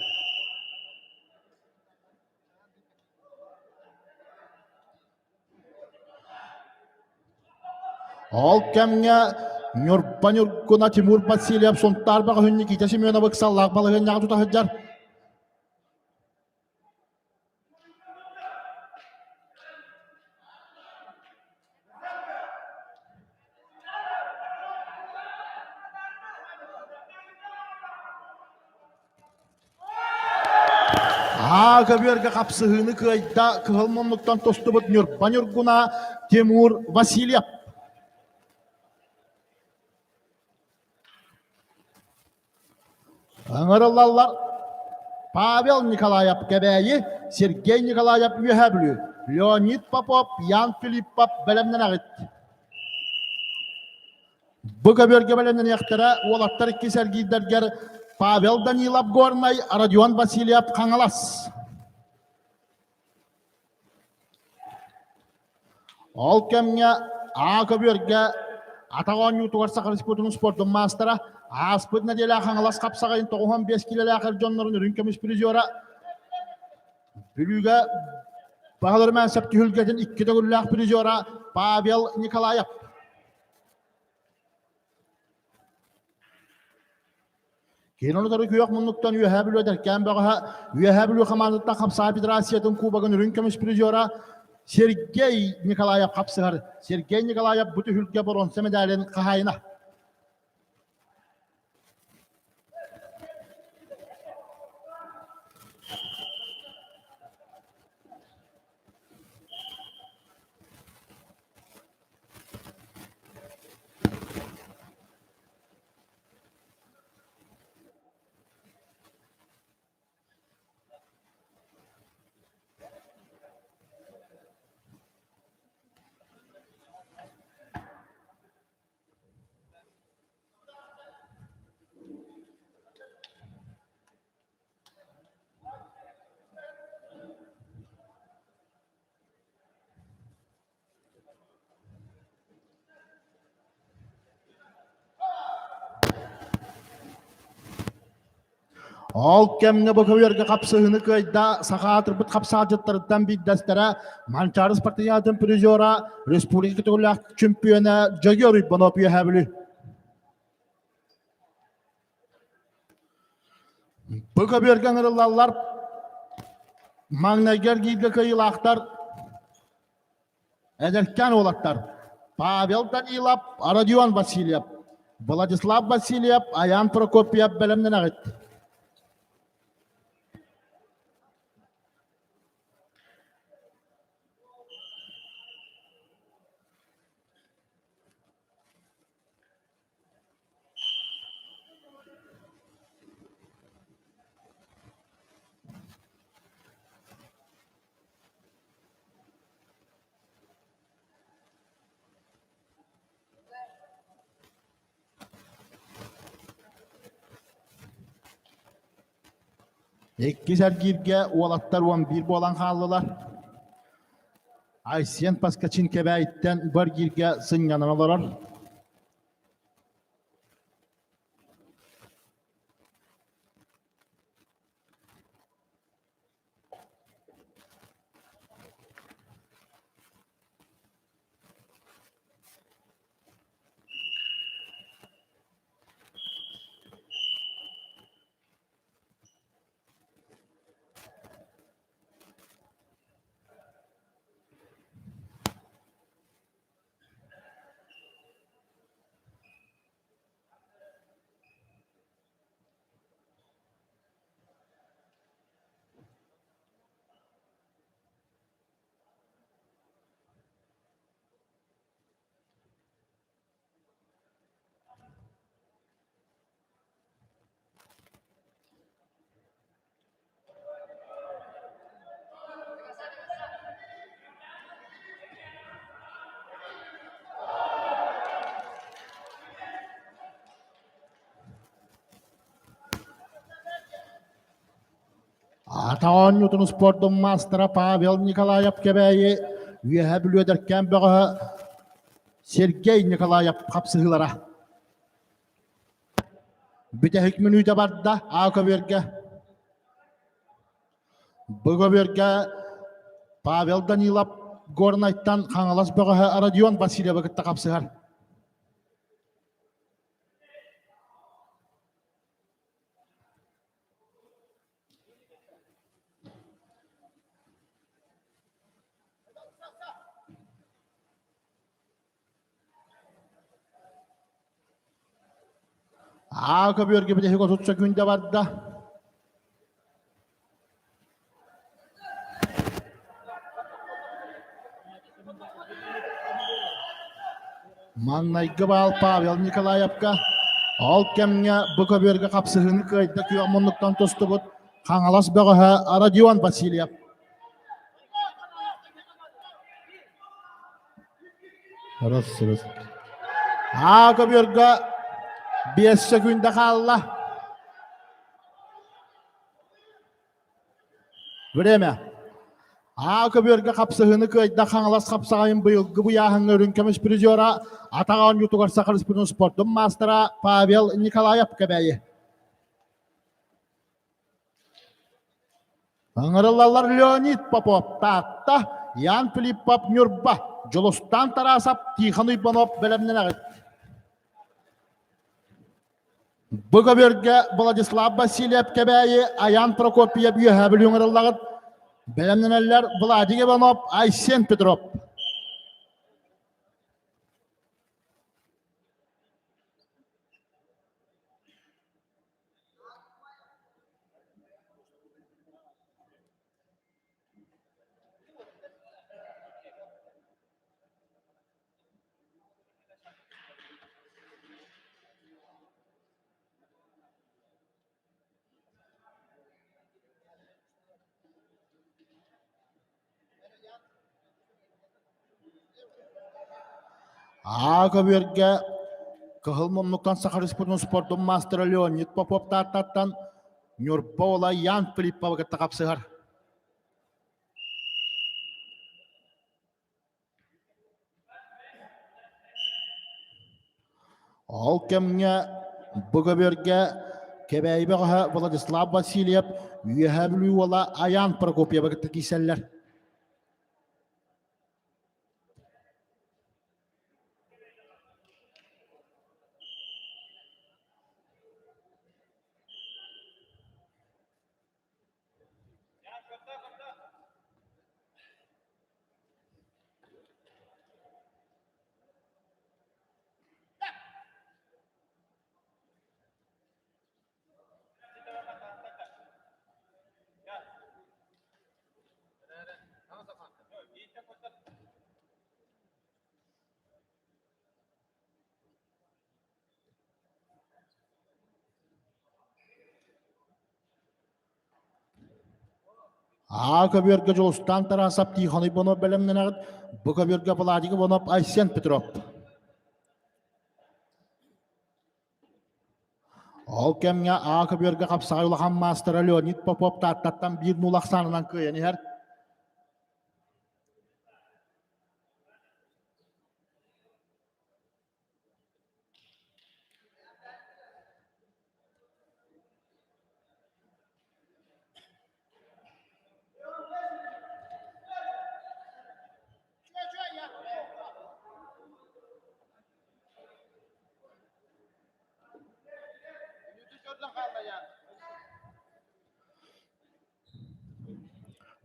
Ол кэмҥэ Ньурба Ньургуна Тимур Васильев Сунтаар бөҕөһүн Никита Семенов ыксаллаах балаһыанньаҕа тута сылдьар. Аа көбүөргэ хапсыһыыны кыайда кыһыл муннуктан тустубут Ньурба Ньургуна Тимур Васильев. Ыҥырыллаллар Павел Николаев Кэбээйи, Сергей Николаев Үөһээ Бүлүү, Леонид Попов, Ян Филиппов бэлэмнэнэҕит. Бу көбүөргэ бэлэмнэниэхтэрэ уолаттар иккис эргиирдэргэр Павел Данилов Горнай, Родион Васильев Хаҥалас. Ол кэмҥэ А көбүөргэ атах оонньуутугар Саха Республикатын спордун маастара, ааспыт нэдиэлэ Хаҥалас хапсаҕайын 95 киилэлээх эр дьоннорун үрүҥ көмүс призера, Бүлүүгэ Баһылар Мээсэп түһүлгэтин икки төгүллээх призера Павел Николаев. Киин утары күөх муннуктан Үөһээ Бүлүү эдэркээн бөҕөһө Үөһээ Бүлүү хамаандаттан хапсаҕай федерациятын кубогын үрүҥ көмүс призера Сергей Николаев хапсыһар. Сергей Николаев бу түһүлгэ боруонса медалин хаһаайына. Ол кэмҥэ бу көбүөргэ хапсыһыыны кыайда саха аатырбыт хапсаадьыттарыттан биирдэстэрэ Манчаары спартакиадатын призера, республика төгүллээх чемпиона Дьөгүөр Уйбанов Үөһээ Бүлүү. Бу көбүөргэ ыҥырыллаллар маҥнайгы эргииргэ кыайыылаахтар Эдэркээн уолаттар Павел Данилов, Родион Васильев, Владислав Васильев, Аян Прокопьев бэлэмнэнэҕит. Иккис эргииргэ уолаттар 11 буолан хааллылар. Айсен Паскачин Кэбээйиттэн бу эргииргэ сынньанан олорор. Ата оонньуутун спордун маастара Павел Николаев Кэбээйи Үөһээ Бүлүү эдэркээн бөҕөһө Сергей Николаев хапсыһыылара. Бүтэһик мүнүүтэ барда А көбүөргэ. Б көбүөргэ Павел Данилов Горнайтан Хаҥалас бөҕөһө Родион Васильевы кытта хапсыһар. Аа көбүөргэ бүтэһик 30 сөкүүндэ барда. Маҥнайгы баал Павел Николаевка. Ол кэмҥэ бу көбүөргэ хапсыһыыны кыайда күөх муннуктан тустубут Хаҥалас бөҕөһө Родион Васильев. Раз, раз. Аа көбүөргэ 5 сөкүүндэ хаалла. Время. Аа көбүөргэ хапсыһыыны кыайда Хаҥалас хапсаҕайын быйылгы буйааһыҥҥа үрүҥ көмүс призера, атах оонньуутугар Саха Республикатын спордун маастара Павел Николаев Кэбээйи. Ыҥырыллаллар Леонид Попов Таатта, Ян Филиппов Ньурба, Дьулустаан Тарасов, Тихон Уйбанов бэлэмнэнэҕит. Бу көбүөргэ Владислав Васильев Кэбээйи, Аян Прокопьев Үөһээ Бүлүү ыҥырыллаҕыт. Бэлэмнэнэллэр Владик Иванов, Айсен Петров. Аа көбүөргэ Кыһыл муннуктан Саха Республикатын спордун маастара Леонид Попов Тааттаттан Ньурба уола Ян Филипповы кытта хапсыһар. Ол кэмҥэ бу көбүөргэ Кэбээйи бөҕөһө Владислав Васильев, Үөһээ Бүлүү уола Айаан Прокопьевы кытта киирсэллэр. Аа көбүөргэ Дьулустаан Тарасов, Тихон Иванов бэлэмнэнэҕит. Бу көбүөргэ Владик Иванов, Айсен Петров. Ол кэмҥэ Аа көбүөргэ хапсаҕай улахан маастара Леонид Попов Тааттаттан биир нуул ахсаанынан кыайан иһэр.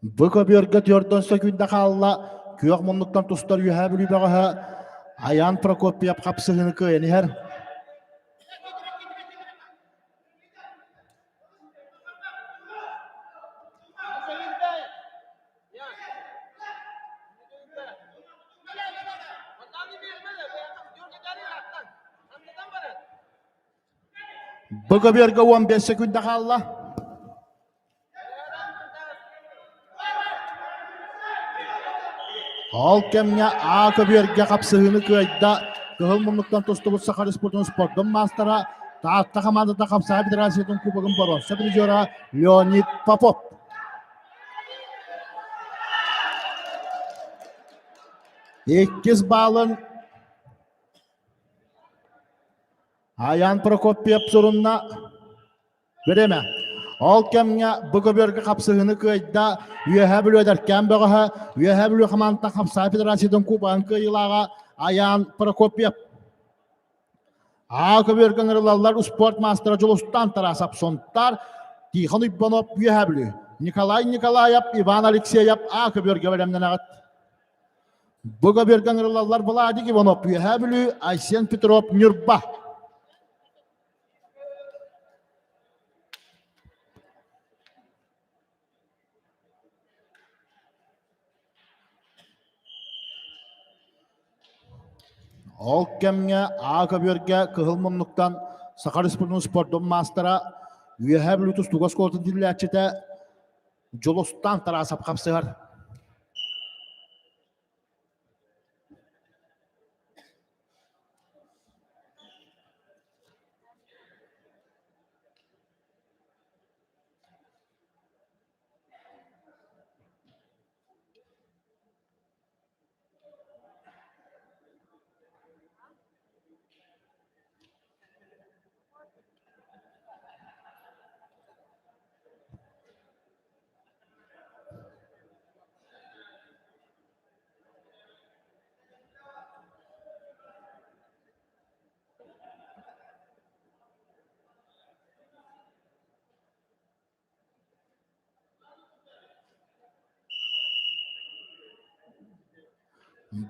Бу көбүөргэ түөртэн сөкүүндэ хаалла. Күөх муннуктан тустар Үөһээ Бүлүү бөҕөһө Айаан Прокопьев хапсыһыыны кыайан иһэр. Бу көбүөргэ 15 сөкүүндэ хаалла. Ол кэмҥэ А көбүөргэ хапсыһыыны кыайда Кыһыл муннуктан тустубут Саха Республикатын спордун маастара, Таатта хамаандата хапсаҕай федерациятын кубогын боруонса призера Леонид Попов. Иккис баалын Аян Прокопьев сурунна. Бириэмэ. Ол кэмҥэ бу көбүөргэ хапсыһыыны кыайда Үөһээ Бүлүү эдэркээн бөҕөһө, Үөһээ Бүлүү хамаандата хапсаҕай федерациятын кубогын кыайыылааҕа Аян Прокопьев. Аа көбүөргэ ыҥырыллаллар успуорт маастара Дьулустаан Тарасов Сунтаар, Тихон Уйбанов Үөһээ Бүлүү, Николай Николаев, Иван Алексеев Аа көбүөргэ бэлэмнэнэҕит. Бу көбүөргэ ыҥырыллаллар Владик Иванов Үөһээ Бүлүү, Айсен Петров Ньурба. Ол кэмҥэ А көбүөргэ кыһыл муннуктан Саха Республикатын спордун маастара, Үөһээ Бүлүү тустууга оскуолатын тиллээччитэ Дьулустаан Тарасов хапсыһар.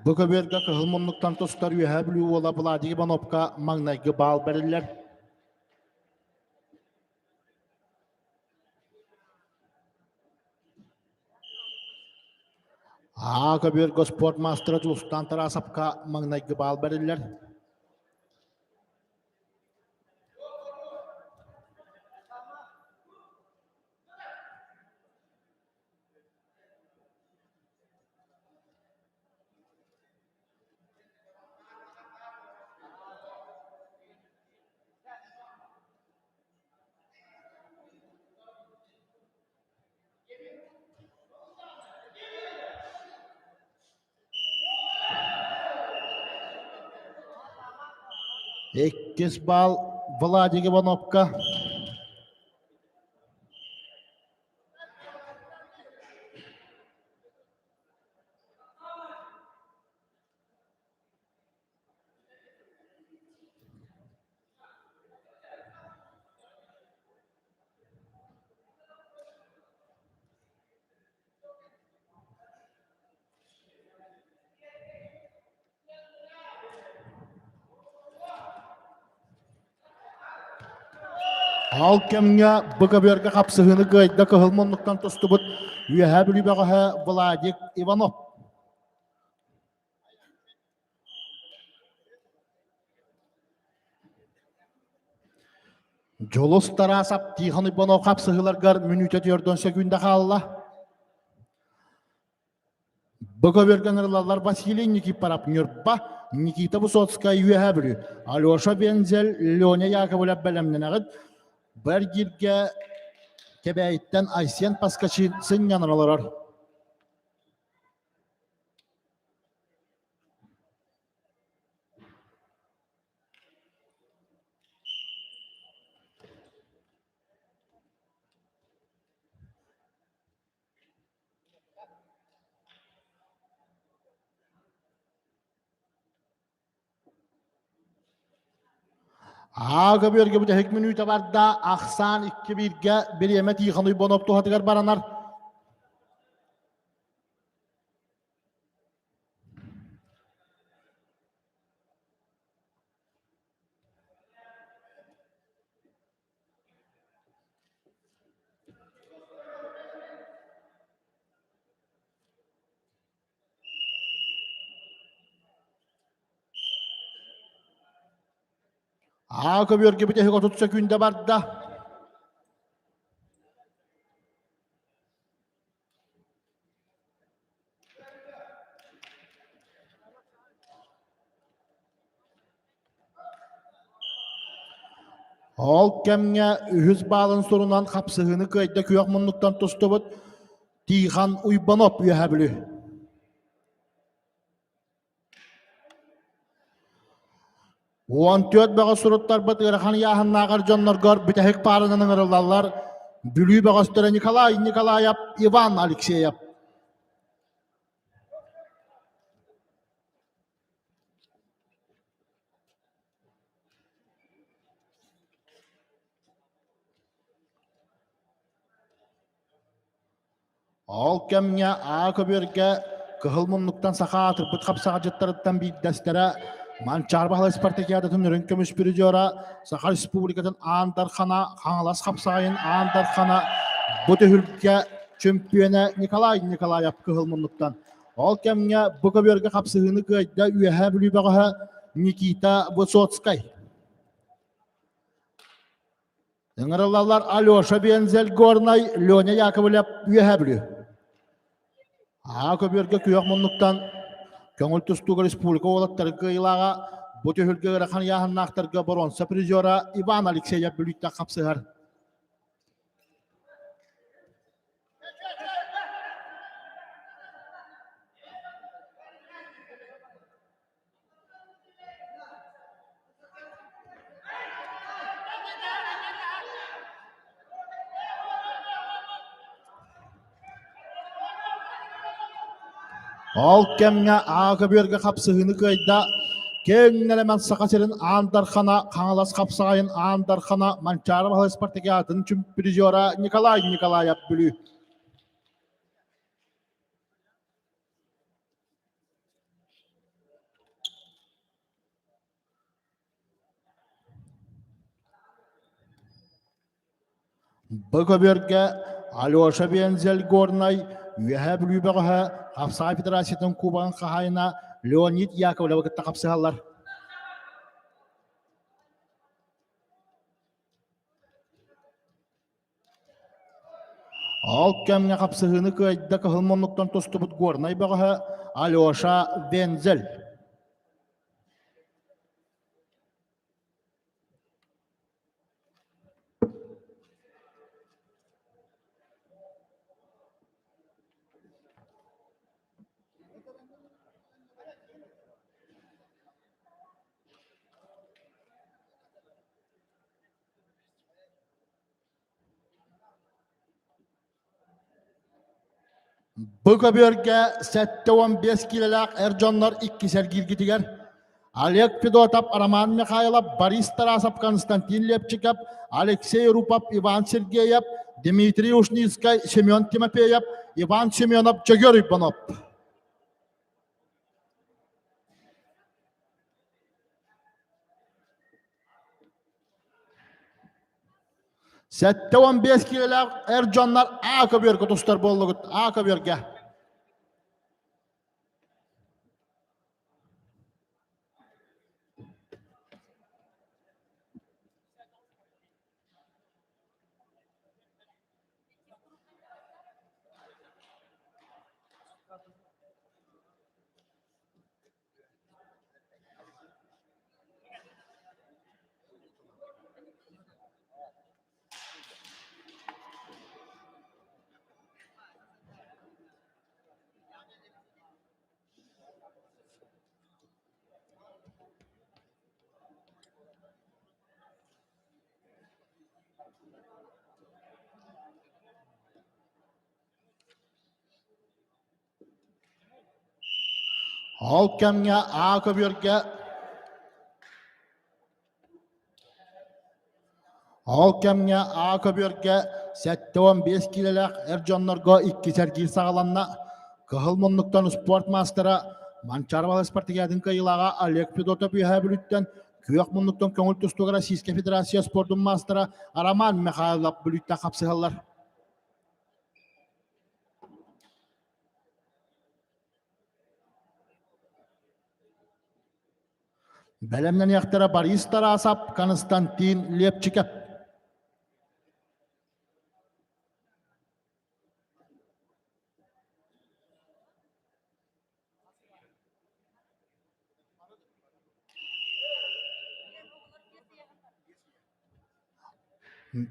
Бу көбүөргэ кыһыл муннуктан тустар Үөһээ Бүлүү уола Владик Ивановка маҥнайгы баал бэриллэр. Аа көбүөргэ спорт маастара Дьулустаан Тарасовка маҥнайгы баал бэриллэр. Иккис баал Владик Ивановка. Ол кэмҥэ БКБ-га хапсыһыыны кыайда кыһыл муннуктан тустубут Үөһээ Бүлүү бөҕөһө Владик Иванов. Дьулус Тарасов Тихон Иванов хапсыһыыларгар мүнүүтэ түөрдөн сөкүүндэ хаалла. Бу көбүөргэ ыҥырыллаллар Василий Никифоров Ньурба, Никита Высоцкай Үөһээ Бүлүү, Алеша Вензель, Леня Яковлев бэлэмнэнэҕит. Бэргиргэ Кэбээйиттэн Айсен Паскачин сынньанан олорор. Аа көбүөргэ бүтэһик мүнүүтэ барда, ахсаан 2-1-гэ бириэмэ Тихон Уйбонов туһатыгар баранар. Аа көбүөргэ бүтэһик 30 сөкүүндэ барда. Ол кэмҥэ үһүс баалын сурунан хапсыһыыны кыайда күөх муннуктан тустубут Тихон Уйбанов Үөһээ Бүлүү. 14 бөҕө суруттарбыт ыарахан ыйааһыннааҕар дьонноргор бүтэһик пааранан ыҥырыллаллар Бүлүү бөҕөстөрө Николай Николаев, Иван Алексеев. Ол кэмҥэ Аа көбүөргэ кыһыл муннуктан саха аатырбыт хапсаҕадьыттарыттан биирдэстэрэ Манчаары Баһылай спартакиадатын үрүҥ көмүс призера, Саха Республикатын Аан Дархана, Хаҥалас хапсаҕайын Аан Дархана бу түһүлгэ чөмпүйүөнэ Николай Николаев кыһыл муннуктан. Ол кэмҥэ бу көбүөргэ хапсыһыыны кыайда Үөһээ Бүлүү бөҕөһө. Никита Высоцкай. Ыҥырыллаллар Алеша Вензель Горнай, Леня Яковлев Үөһээ Бүлүү. Аа көбүөргэ күөх муннуктан көҥүл тустууга республика уолаттарын кыайыылааҕа бу түһүлгэ ыарахан ыйааһыннаахтарга боруонса призера Иван Алексеев Бүлүүттэн хапсыһар. Ол кэмҥэ Аа көбүөргэ хапсыһыыны кыайда Киэҥ нэлэмэн Саха сирин Аан Дархана, Хаҥалас хапсаҕайын Аан Дархана, Манчаары Баһылай спартакиадатын призера Николай Николаев Бүлүү. Бу көбүөргэ Алеша Вензель Горнай, Үөһээ Бүлүү бөҕөһө, Хапсаҕай Федерациятын Кубогын хаһаайына Леонид Яковлевы кытта хапсыһаллар. Ол кэмҥэ хапсыһыыны кыайда кыһыл муннуктан тустубут Горнай бөҕөһө Алеша Вензель. Бу көбүөргэ 75 киилэлээх эр дьоннор иккис эргииргитигэр Олег Федотов, Роман Михайлов, Борис Тарасов, Константин Лепчиков, Алексей Рупов, Иван Сергеев, Дмитрий Ушницкай, Семен Тимофеев, Иван Семенов, Чөгөр Уйбанов. 75 киилэлээх эр дьоннор А көбүөргэ тустар буоллугут. А көбүөргэ. Ол кэмҥэ Аа көбүөргэ Ол кэмҥэ Аа көбүөргэ 75 киилэлээх эр дьоннорго иккис эргиир саҕаланна. Кыһыл муннуктан спорт маастара Манчаары спартакиадын кыайыылааҕа Олег Федотов Үөһээ Бүлүүттэн, күөх муннуктан көҥүл тустууга Российскай Федерация спордун маастара Роман Михайлов Бүлүүттэн хапсыһаллар. Бэлэмнэниэхтэрэ Борис Тарасов, Константин Лепчиков.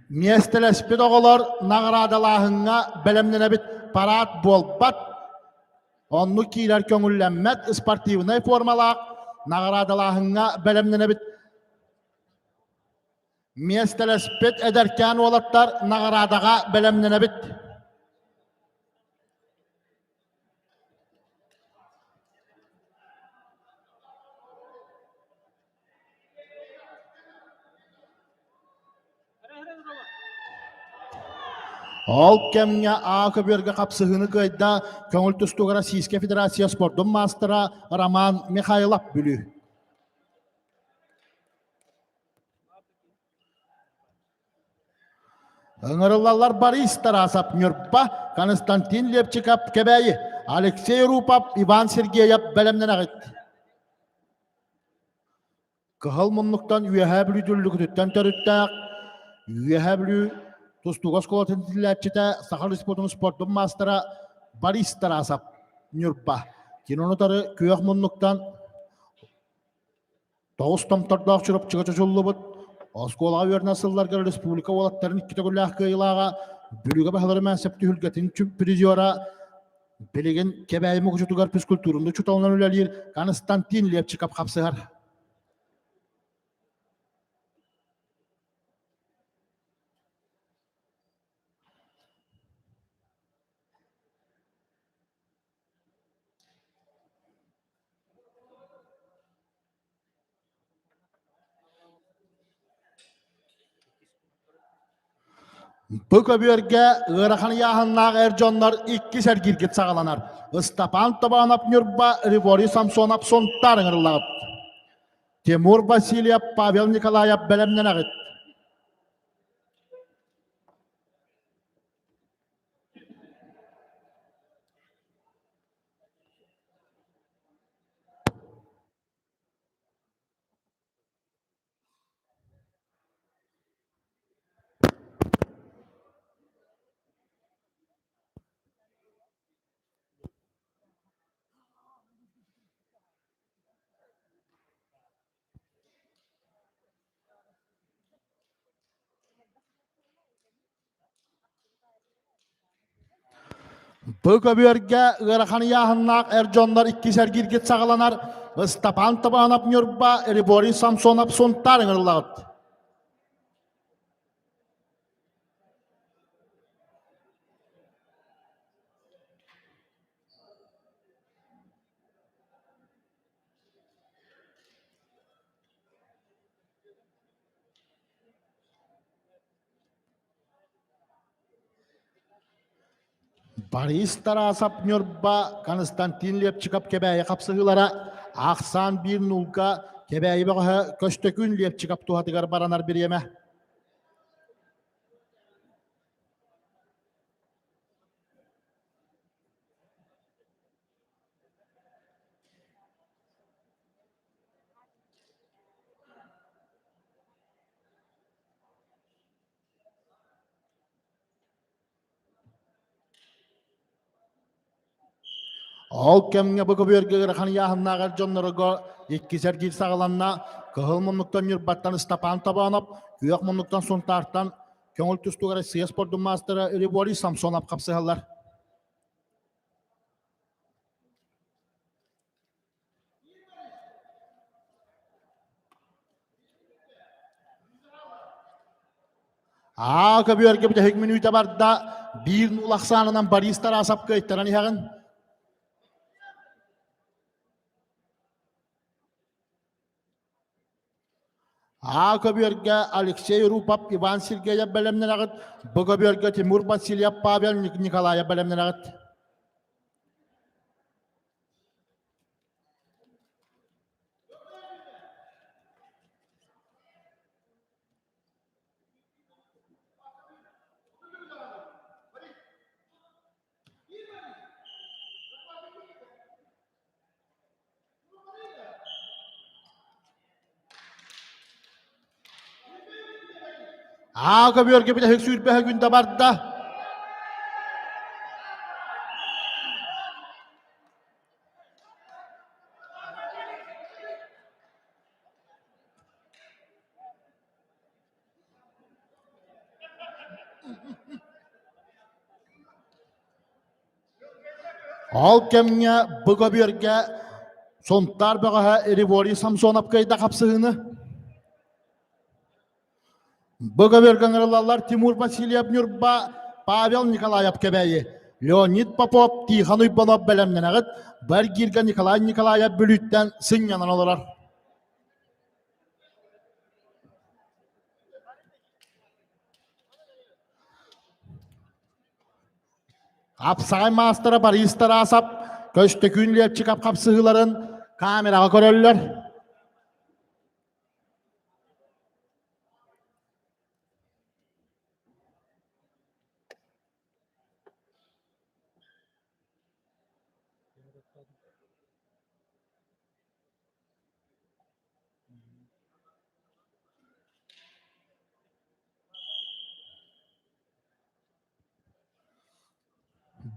Миэстэлэспит оҕолор наҕараадалааһыҥҥа бэлэмнэнэбит парад буолбат, оннук киирэр көҥүллэммэт спортивнай формалаах наҕараадалааһыҥҥа бэлэмнэнэбит. Миэстэлэспит эдэркээн уолаттар наҕараадаҕа бэлэмнэнэбит. Ол кэмҥэ А көбүөргэ хапсыһыыны кыайда көҥүл тустууга Российскай Федерация спордун маастара Роман Михайлов Бүлүү. Ыҥырыллаллар Борис Тарасов Ньурба, Константин Лепчиков Кэбээйи, Алексей Рупов, Иван Сергеев бэлэмнэнэҕит. Кыһыл муннуктан Үөһээ Бүлүү Дүллүкүтүттэн төрүттээх Үөһээ Бүлүү тустууга оскуолатын иитиллээччитэ, Саха Республикатын спордун маастара Борис Тарасов, Ньурба. Кини утары күөх муннуктан тоҕус томтордоох Чурапчыга чочуллубут оскуолаҕа үөрэнэр сылларга республика уолаттарын икки төгүллээх кыайыылааҕа Бүлүүгэ баһылары сөп түһүлгэтин призера билигин Кэбээйи Мукучутугар физкультурунду учууталынан үлэлиир Константин Лепчиков хапсыһар. Бу көбүөргэ ыарахан ыйааһыннаах эр дьоннор иккис эргииргит саҕаланар. Ыстапаан Тобоонов Ньурба, Григорий Самсонов Сунтаар ыҥырыллаҕыт. Тимур Васильев, Павел Николаев бэлэмнэнэҕит. Бу көбүөргэ ыарахан ыйааһыннаах эр дьоннор иккис эргииргит саҕаланар. Ыстапаан Табаанап Ньурба, Риборий Самсонов Сунтаар ыҥырыллаҕыт. Борис Тарасов Ньурба, Константин Лепчиков Кэбээйи хапсыһыылара ахсаан биир нуулга Кэбээйи бөҕөһө Көстөкүүн Лепчиков туһатыгар баранар бириэмэ. Ол кэмҥэ бу көбүөргэ ыарахан ыйааһыннааҕар дьоннорго иккис эргиир саҕаланна. Кыһыл муннуктан Ньурбаттан Ыстапаан Тобоонов, күөх муннуктан Сунтаартан көҥүл тустууга Россия спордун маастара Риборий Самсонов хапсыһаллар. Аа көбүөргэ бүтэһик мүнүүтэ барда. Биир нуул ахсаанынан Борис Тарасов кыайтаран иһэҕин. Аа көбүөргэ Алексей Рупов, Иван Сергеев бэлэмнэнэҕит. Бу көбүөргэ Тимур Васильев, Павел Николаев бэлэмнэнэҕит. Аа көбүөргэ бүтэһик сүүрбэһэ күн да барда. Ол кэмҥэ бу көбүөргэ Сунтаар бөҕөһө Риборий Самсонов кыайда хапсыһыыны. Бу көбүөргэ ыҥырыллаллар Тимур Васильев Ньурба, Павел Николаев Кэбээйи, Леонид Попов, Тихон Уйбанов бэлэмнэнэҕит, бу эргииргэ Николай Николаев Бүлүүттэн сынньанан олорор. Хапсаҕай маастара Борис Тарасов Көстөкүүн Лепчиков хапсыһыыларын камераҕа көрөллөр.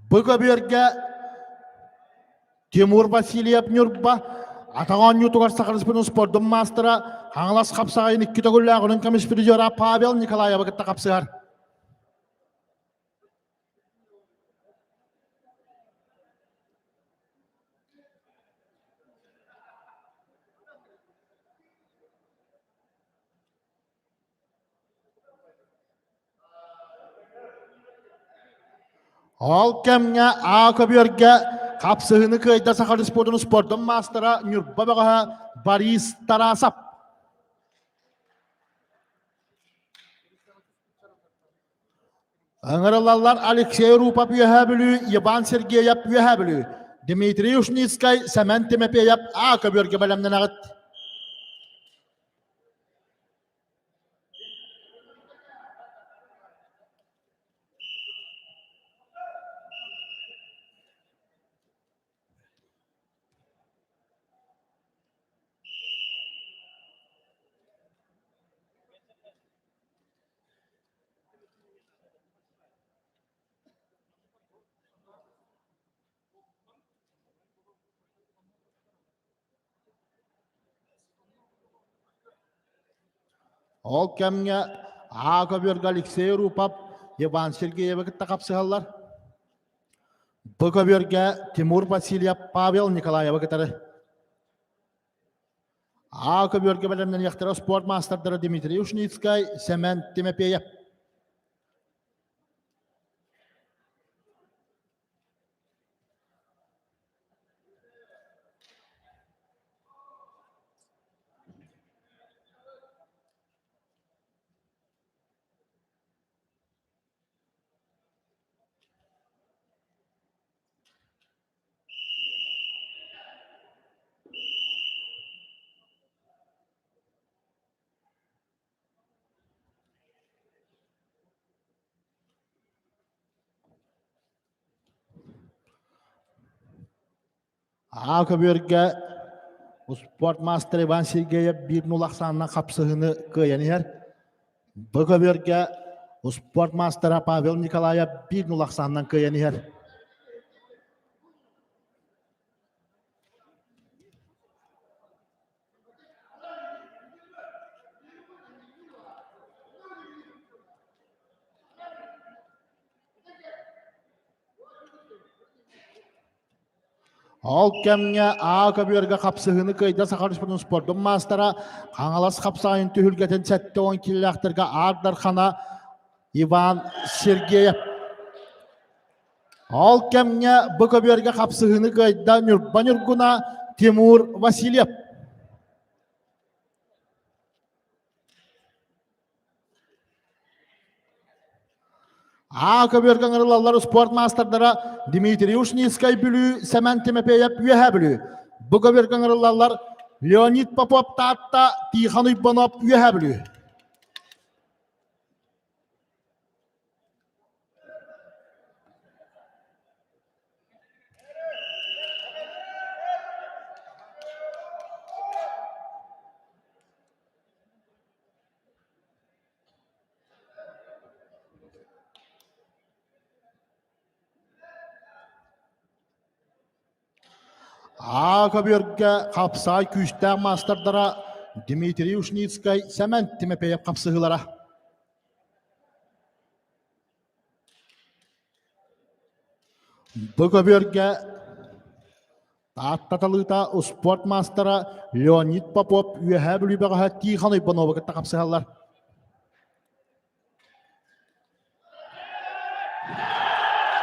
Бу көбүөргэ Тимур Васильев Ньурба атах оонньуутугар Саха Республикатын спордун маастара Хаҥалас хапсаҕайын икки төгүллээх үрүҥ көмүс призера Павел Николаевы кытта хапсыһар. Ол кэмҥэ А көбүөргэ хапсыһыыны кыайда Саха Республикатын спордун маастара Ньурба бөҕөһө Борис Тарасов. Ыҥырыллаллар Алексей Рупов Үөһээ Бүлүү, Иван Сергеев Үөһээ Бүлүү, Дмитрий Ушницкай, Сэмэн Тимофеев А көбүөргэ бэлэмнэнэҕит. Ол кэмҥэ Аа көбүөргэ Алексей Рупов Иван Сергеевы кытта хапсыһаллар. Б көбүөргэ Тимур Васильев Павел Николаевы кытары. А көбүөргэ бэлэмнэниэхтэрэ спорт маастардара Дмитрий Ушницкай, Сэмэн Тимофеев. Аа көбүөргэ успуорт маастара Иван Сергеев биир нул ахсаанынан хапсыһыыны кыайан иһэр. Б көбүөргэ успуорт маастара Павел Николаев биир нул ахсаанынан кыайан иһэр. Ол кэмҥэ Аа көбүөргэ хапсыһыыны кыайда Саха Республикатын спордун маастара Хаҥалас хапсаҕайын түһүлгэтин 70 киилэлээхтэргэ Аар Дархана Иван Сергеев. Ол кэмҥэ бу көбүөргэ хапсыһыыны кыайда Ньурба Ньургуна Тимур Васильев. Аа көбүөргэ ыҥырыллаллар спорт маастардара Дмитрий Ушницкай Бүлүү, Сэмэн Тимофеев Үөһээ Бүлүү. Бу көбүөргэ ыҥырыллаллар Леонид Попов Таатта, Тихон Уйбанов Үөһээ Бүлүү. Аа көбүөргэ хапсаай күүстээх маастардара Дмитрий Ушницкай, Сэмэн Тимофеев хапсыһыылара. Бу көбүөргэ Таатта талыыта успуорт маастара Леонид Попов Үөһээ Бүлүү бөҕөһө Тихон Уйбановы кытта хапсыһаллар.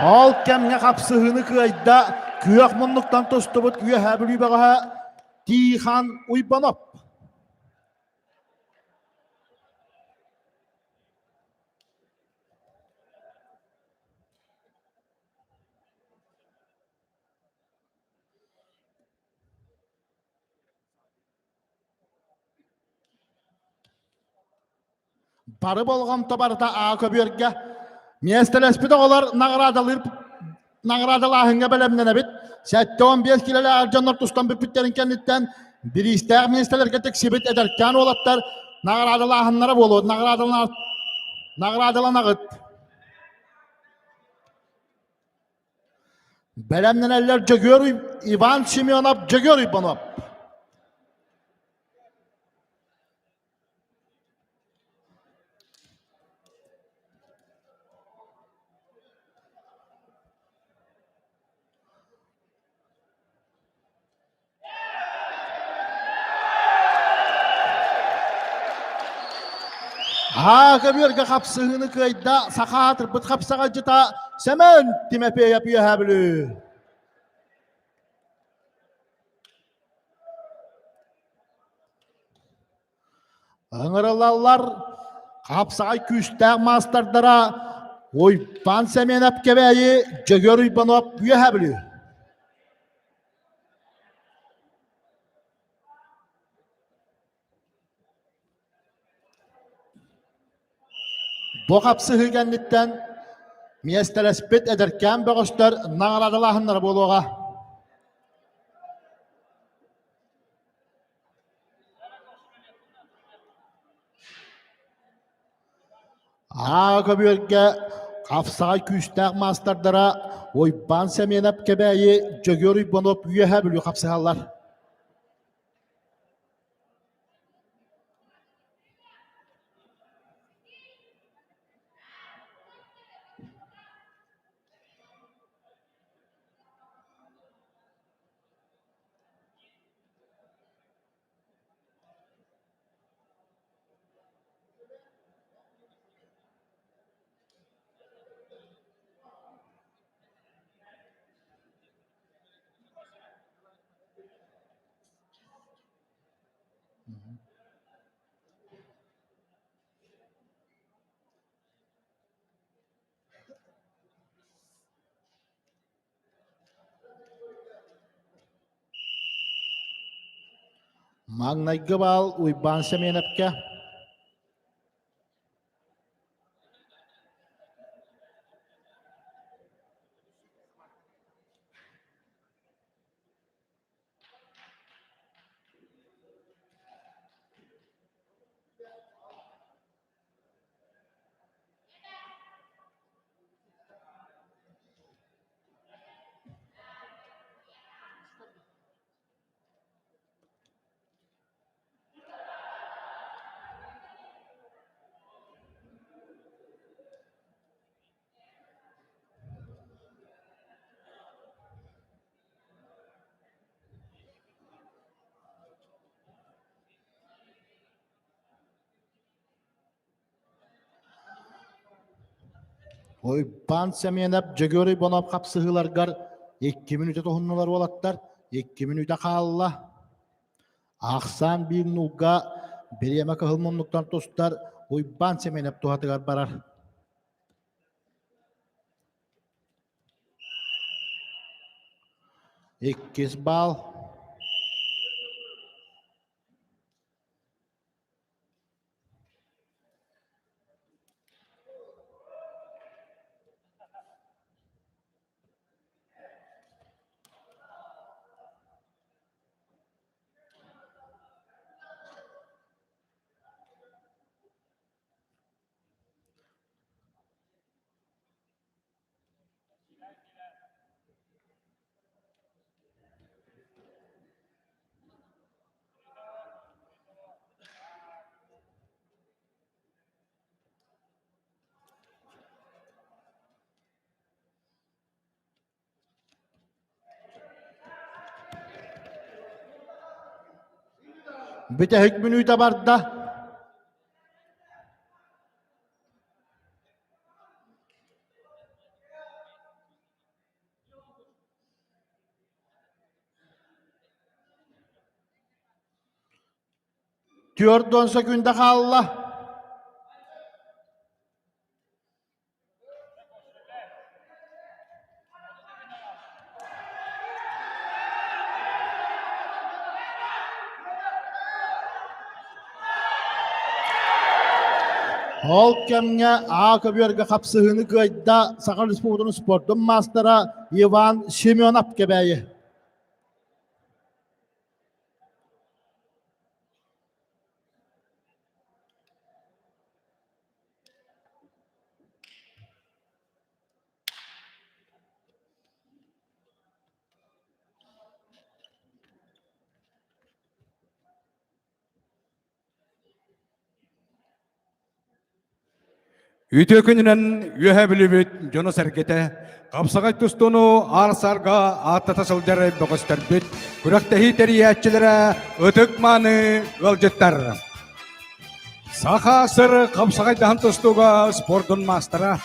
Ол кэмҥэ хапсыһыыны кыайда күөх муннуктан тустубут Үөһээ Бүлүү бөҕөһө Тихон Уйбанов. Бары болҕомто барыта Аа көбүөргэ. Миэстэлэспит оҕолор наҕараадалыыр наҕараадалааһыҥҥа бэлэмнэнэбит. 75 килэлээх дьоннор тустан бүппүттэрин кэнниттэн бириистээх миэстэлэргэ тиксибит эдэркээн уолаттар наҕараадалааһыннара буолуо. Наҕараадаланаҕыт. Бэлэмнэнэллэр Дьөгүөр Иван Семенов, Дьөгүөр Уйбанов. Аһаа көбүөргэ хапсыһыыны кыайда саха аатырбыт хапсаҕайдьыта Сэмэн Тимофеев Үөһээ Бүлүү. Ыҥырылаллар хапсаҕай күүстээх маастардара Уйбаан Сэмиэнэп Кэбээйи, Дьөгүөр Уйбанов Үөһээ Бүлүү. Бу хапсыһыы кэнниттэн миэстэлэспит эдэркээн бөҕөстөр наҕараадалааһыннара буолуоҕа. Аа көбүөргэ хапсаҕай күүстээх маастардара Уйбаан Сэмиэнэп Кэбээйи, Дьөгүөр Уйбанов Үөһээ Бүлүү хапсыһаллар. Маҥнайгы баал Уйбаан Сэмиэнэпкэ. Уйбаан Сэмиэнэп Дьөгүөр Уйбанов хапсыһыыларгар 2 мүнүүтэ туһуннулар уолаттар, 2 мүнүүтэ хаалла. Ахсаан биир нуулга бириэмэ кыһыл муннуктан тустар Уйбаан Сэмиэнэп туһатыгар барар. Иккис баал. Бүтэһик мүнүүтэ барда. 40 сөкүүндэ хаалла. Ол кэмҥэ А көбүөргэ хапсыһыыны кыайда Саха Республикатын спордун маастара Иван Семенов Кэбээйи. Үтүө күнүнэн үөһэ бүлүбүт дьоно-сэргэтэ, хапсаҕай тустууну аар-саарга ааттата сылдьар бөҕөстөрбүт, күрэхтэһии тэрийээччилэрэ ытык-мааны ыалдьыттар. Саха сыр хапсаҕайдаһан тустууга спордун маастара,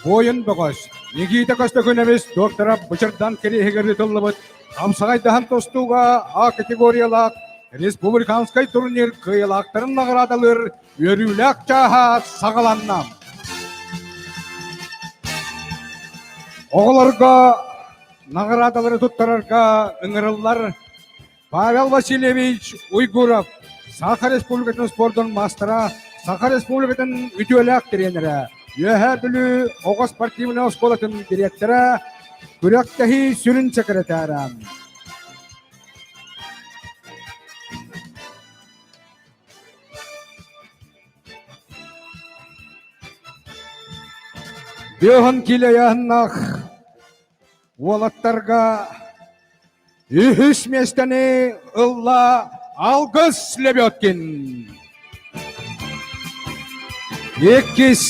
буойун бөҕөс Никита Көстөкүнэбис доктора Бычырдан кириэһигэр ыытыллыбыт хапсаҕайдаһан тустууга А категориялаах республиканскай турнир кыайыылаахтарын наҕараадалыыр Үөрүүлээх чааһа саҕаланна. Оҕолорго наҕараадалары туттарарга ыҥырыллар Павел Васильевич Уйгуров, Саха Республикатын спордун маастара, Саха Республикатын үтүөлээх тренерэ, Үөһээ Бүлүү оҕо спортивнай оскуолатын дириэктэрэ, күрэхтэһии сүрүн сэкирэтээрэ. Бүөһүн килэйэһиннах уолаттарга үһүс миэстэни ылла Алгыс Лебедкин. Иккис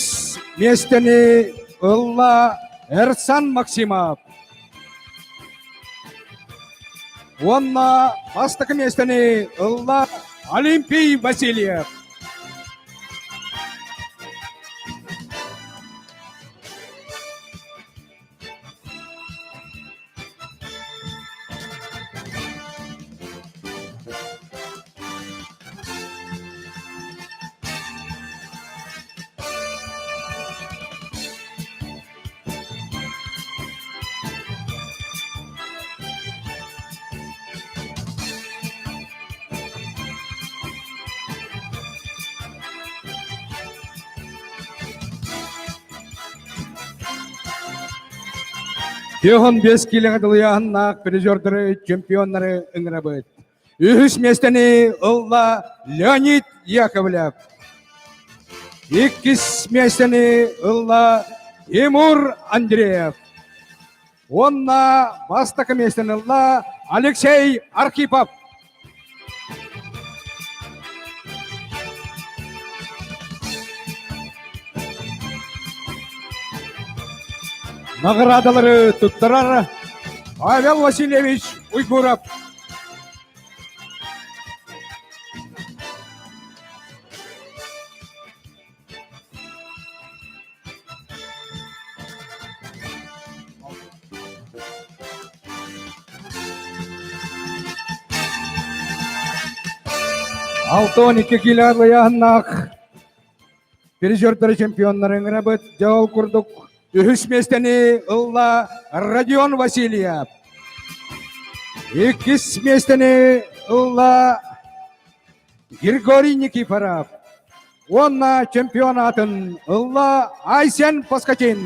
миэстэни ылла Эрсан Максимов. Уонна бастакы миэстэни ылла Олимпий Васильев. Тихон бес киилэҕэ дылыйааһыннаах призердары, чемпионнары ыҥырабыт. Үһүс миэстэни ылла Леонид Яковлев. Иккис миэстэни ылла Тимур Андреев. Уонна бастакы миэстэни ылла Алексей Архипов. Наградалары туттарар Павел Васильевич Уйгуров. 62 кило ыйааһыннаах призердары чемпионнары ыҥырабыт. Дьэ ол курдук үһүс миэстэни ылла Родион Васильев. Иккис миэстэни ылла Григорий Никифоров. Уонна чемпионатын ылла Айсен Поскачин.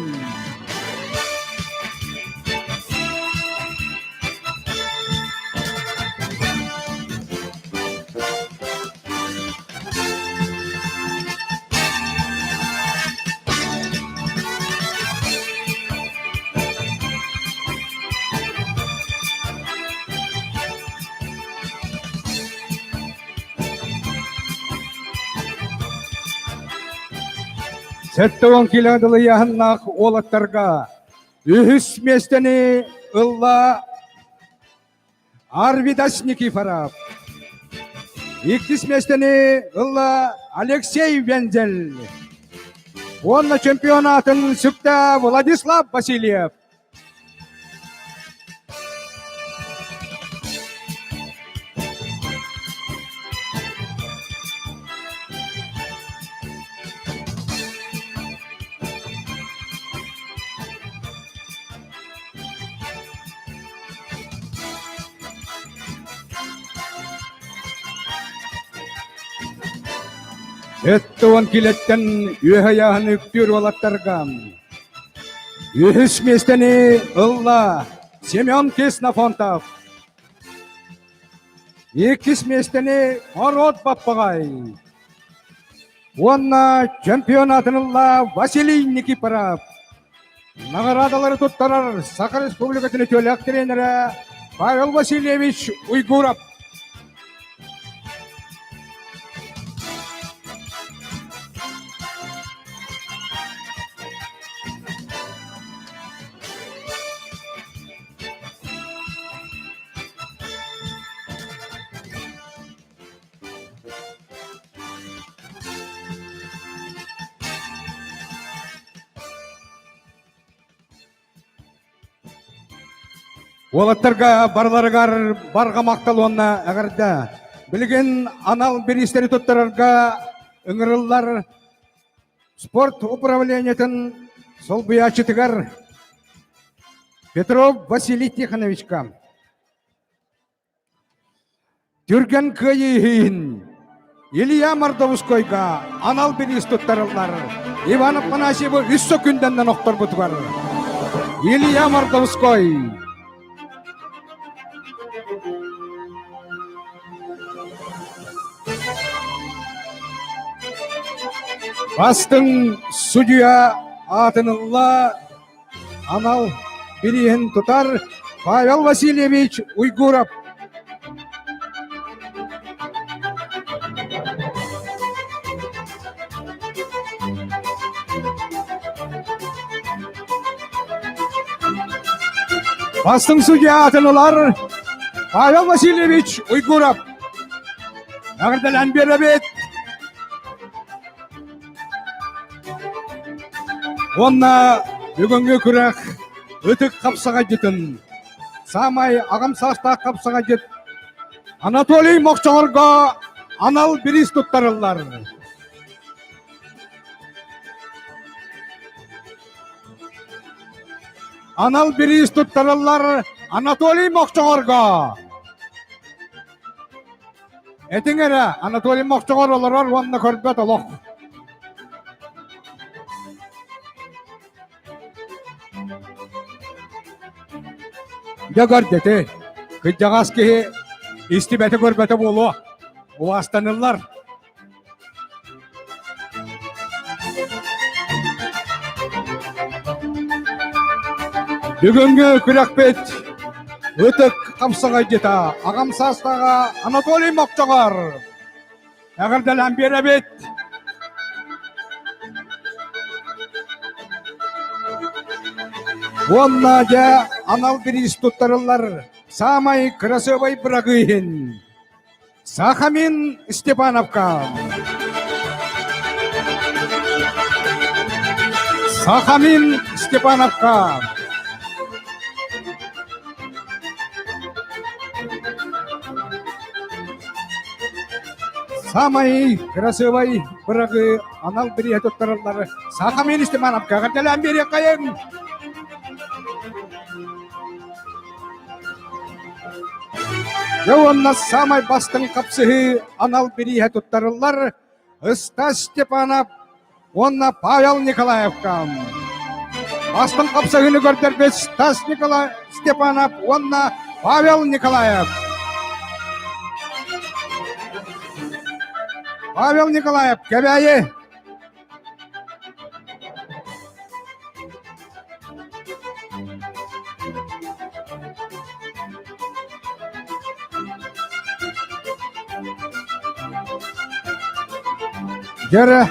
70 кило дылыйаһыннаах уолаттарга үһүс миэстэни ылла Арвидас Никифоров. Иккис миэстэни ылла Алексей Вензель. Уонна чемпионатын сүктэ Владислав Васильев. 70 килэттэн үөһэ ыйааһын үктүүр уолаттарга Үһүс миэстэни ылла Семен Ксенофонтов. Иккис миэстэни Мород Баппаҕай. Уонна чемпионатын ылла Василий Никифоров. Наҕараадалары туттарар Саха Республикатын үтүөлээх тренерэ Павел Васильевич Уйгуров. Уолаттарга барыларыгар барҕа махтал уонна эҕэрдэ. Билигин анал бириистэри туттарарга ыҥырыллар спорт управлениетын солбуйааччытыгар Петров Василий Тихоновичка. Түргэн кыайыы иһин Илья Мордовскойга анал бириис туттарыллар. Иван Афанасьевы үс сөкүндэннэн охторбутугар. Илья Мордовской. Бастыҥ судьуйа аатын ылла анал бирииһин тутар Павел Васильевич Уйгуров. Бастыҥ судья аатын ылар Павел Васильевич Уйгуров. Эҕэрдэлээн биэрэбит. Уонна бүгүҥҥү күрэх ытык хапсаҕайдьытын, саамай аҕам саастаах хапсаҕайдьыт Анатолий Мохчоҕорго анал бириис туттарыллар. Анал бириис туттарыллар Анатолий Мохчоҕорго. Этиҥ эрэ, Анатолий Мохчоҕор олорор уонна көрбөт олох. Дьэ көрдөтү, кырдьаҕас киһи истибэтэ көрбөтө буолуо. Убаастаныллар. Бүгүҥҥү күрэхпит ытык хамсаҕайдьыта аҕам саастааҕа Анатолий Мохчоҕор эҕэрдэлээн биэрэбит. Уонна дьэ анал бириис туттарыллар саамай кырасыабай бырагыы иһин Сахамин Степановка. Сахамин Степановка. Самай красивай бырагы анал бирииһэ туттараллар Сахамин Степановка эҕэрдэлээн биэриэххэйиҥ! Дьэ уонна саамай бастыҥ хапсыһыы анал бирииһэ туттарыллар Стас Степанов уонна Павел Николаевка. Бастыҥ хапсыһыыны көрдөрбүт Стас Николай Степанов уонна Павел Николаев. Павел Николаев, Кэбээйи! Дьэрэ,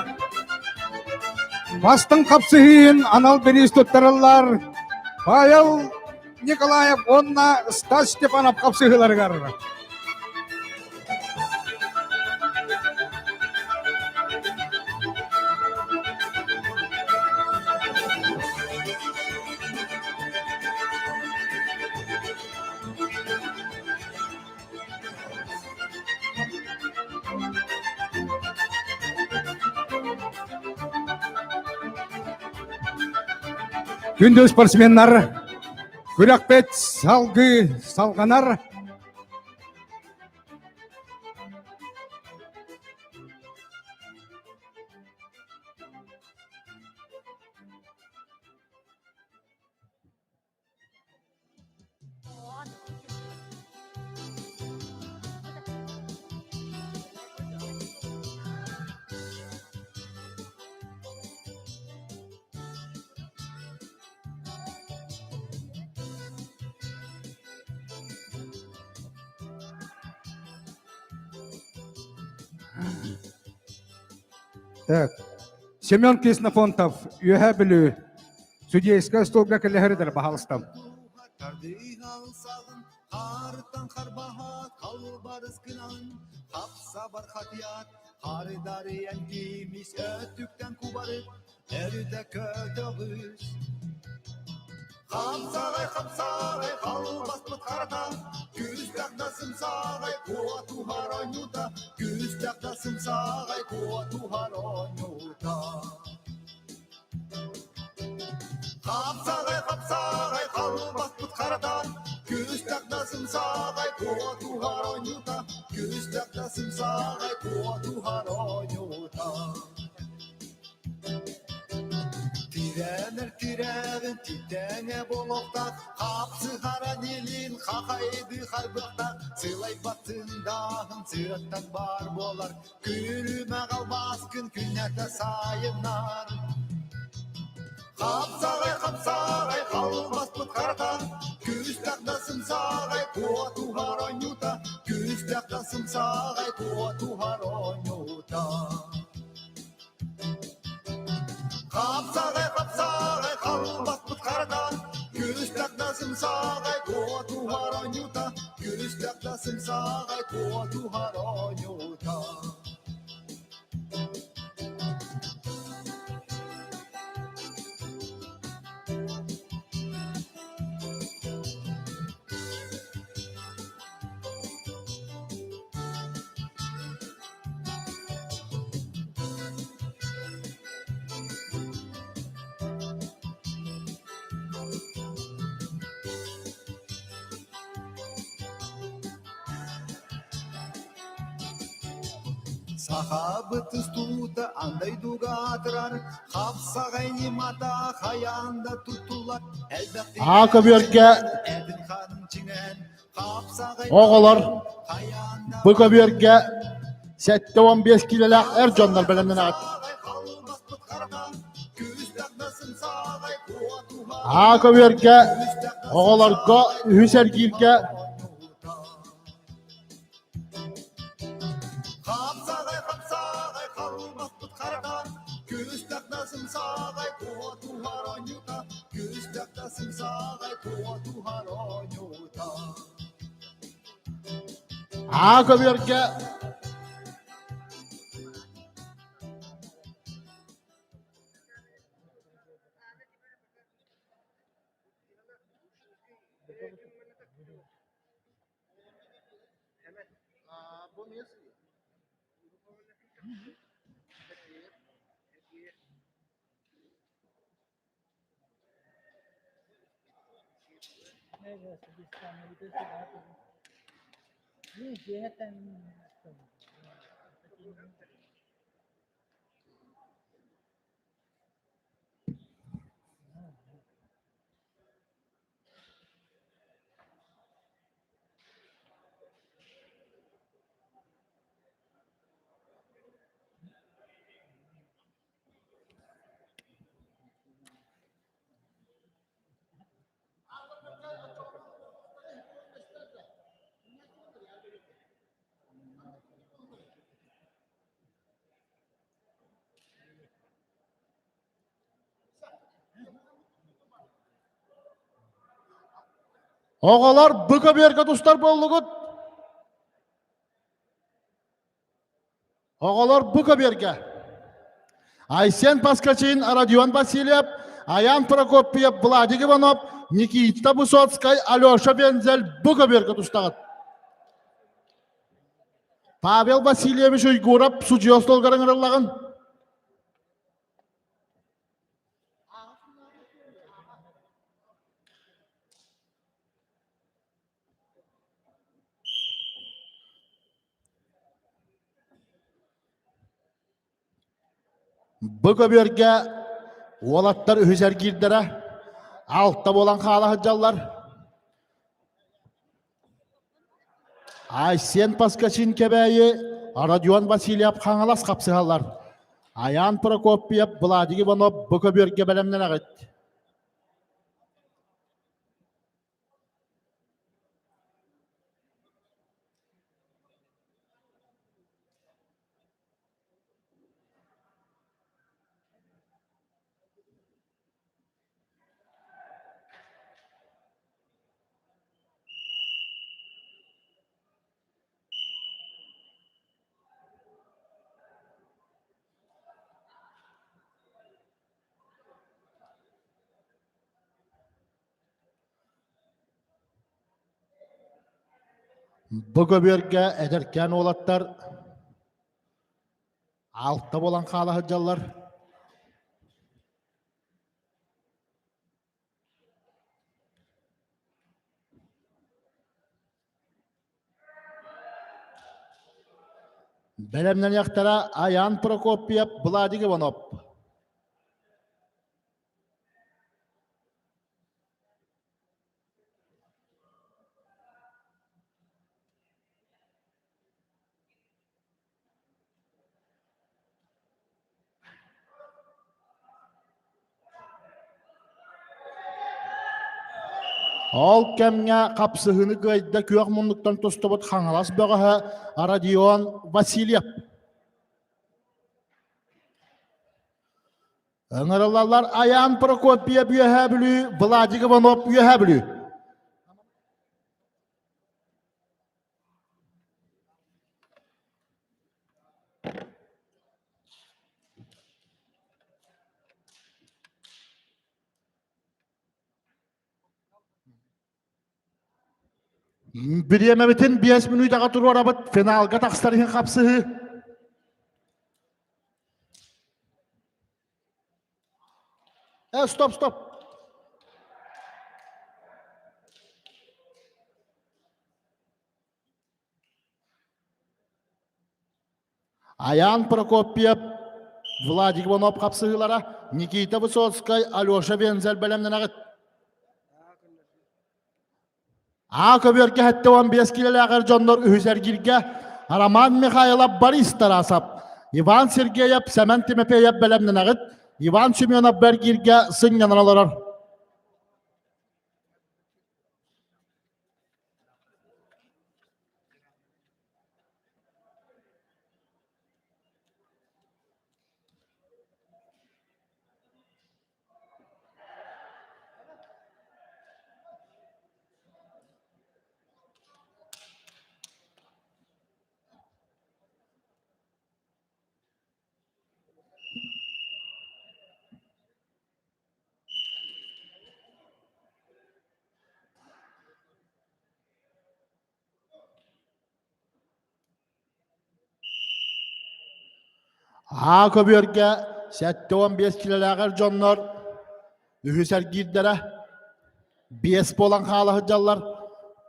бастыҥ хапсыһыын анал бириис туттараллар Павел Николаев уонна Стас Степанов хапсыһыыларыгар. Күндү спортсменнар, күрэхпит салгыы салҕанар. Так. Семен Ксенофонтов, Үөһээ Бүлүү, судейскай столга кэлэһэридэр баһалыстам. Хаарыттан харбаһа халбарыс гынан, хапсабар хатыйат, хардарыйан кимис өттүктэн кубарып, өрүтэ көтөҕүс. Хамсаҕай, хамсаҕай, халбаспыт харата, Күстэх да сымсаҕай, куотуһар оонньуута, Күстэх да сымсаҕай, куотуһар оонньуута. Хапсаҕай, хапсаҕай, халбаспыт харата, Күстэх да сымсаҕай, куотуһар оонньуута, Күстэх да сымсаҕай, куотуһар оонньуута. Тирэнэр тирэҕин титэҥэ буолуохтаах, Хапсыһаран илин хахайды харбыахтаах, Сылайбатын дааһын сыраттан баар буолар, Күлүмэх албааскын күннэтэ сайыннар. Хапсаҕай, хапсаҕай, халбаспыт харата, Күстэх да сымсаҕай, куотуһар оонньуута, Күстэх да сымсаҕай, куотуһар оонньуута. Хапсаҕай, хапсаҕай, халбаспыт харата, Күстэх да сымсаҕай, куотуһар оонньуута, Күстэх да сымсаҕай, куотуһар оонньуута. Сахабыт устуута андайдууга аатырар, хапсаҕай ньымата хайаан да туттуллар, элбэхтик Аа көбүөргэ этин-хаанын чиҥээн, оҕолор бу көбүөргэ 75 киилэлээх эр дьоннор бэлэмнэнэҕит. Аа көбүөргэ оҕолорго үһүс эргииргэ Хапсаҕай, хапсаҕай, халбаспыт харатаан, Күстэх да сымсаҕай, куотуһар оонньуута, Күстэх да сымсаҕай, куотуһар оонньуута. Аа көбүөргэ Оҕолор бу көбүөргэ тустар буоллугут? Оҕолор бу көбүөргэ. Айсен Паскачин, Родион Васильев, Аян Прокопьев, Владик Иванов, Никита Высоцкай, Алеша Вензель бу көбүөргэ тустаҕыт. Павел Васильевич Уйгуров судьуйа остуолгар ыҥырыллаҕын. Бу көбүөргэ уолаттар үһүс эргиирдэрэ алта буолан хаала сылдьаллар. Айсен Поскачин Кэбээйи, Родион Васильев Хаҥалас хапсыһаллар. Айаан Прокопьев, Владик Иванов бу көбүөргэ бэлэмнэнэҕит. Бу көбүөргэ эдэркээн уолаттар алта буолан хаала сылдьаллар. Бэлэмнэниэхтэрэ Аян Прокопьев, Владик Иванов. Ол кэмҥэ хапсыһыыны кыайда күөх муннуктан тустубут Хаҥалас бөҕөһө Родион Васильев. Ыҥырыллаллар Айаан Прокопьев Үөһээ Бүлүү, Владик Иванов Үөһээ Бүлүү. Бириэмэбитин 5 мүнүүтэҕэ туруорабыт, финалга тахсар иһин хапсыһыы. Стоп, стоп. Айаан Прокопьев, Владик Иванов хапсыһыылара, Никита Высоцкай, Алеша Вензель бэлэмнэнэҕит. А көбүөргэ 75 килэлээх эр дьоннор үһүс эргииргэ Роман Михайлов, Борис Тарасов, Иван Сергеев, Сэмэн Тимофеев бэлэмнэнэҕит. Иван Семенов бэргииргэ сынньанан олорор. Аа көбүөргэ 75 килэлээҕэр дьоннор үһүс эргиирдэрэ биэс буолан хаала сылдьаллар.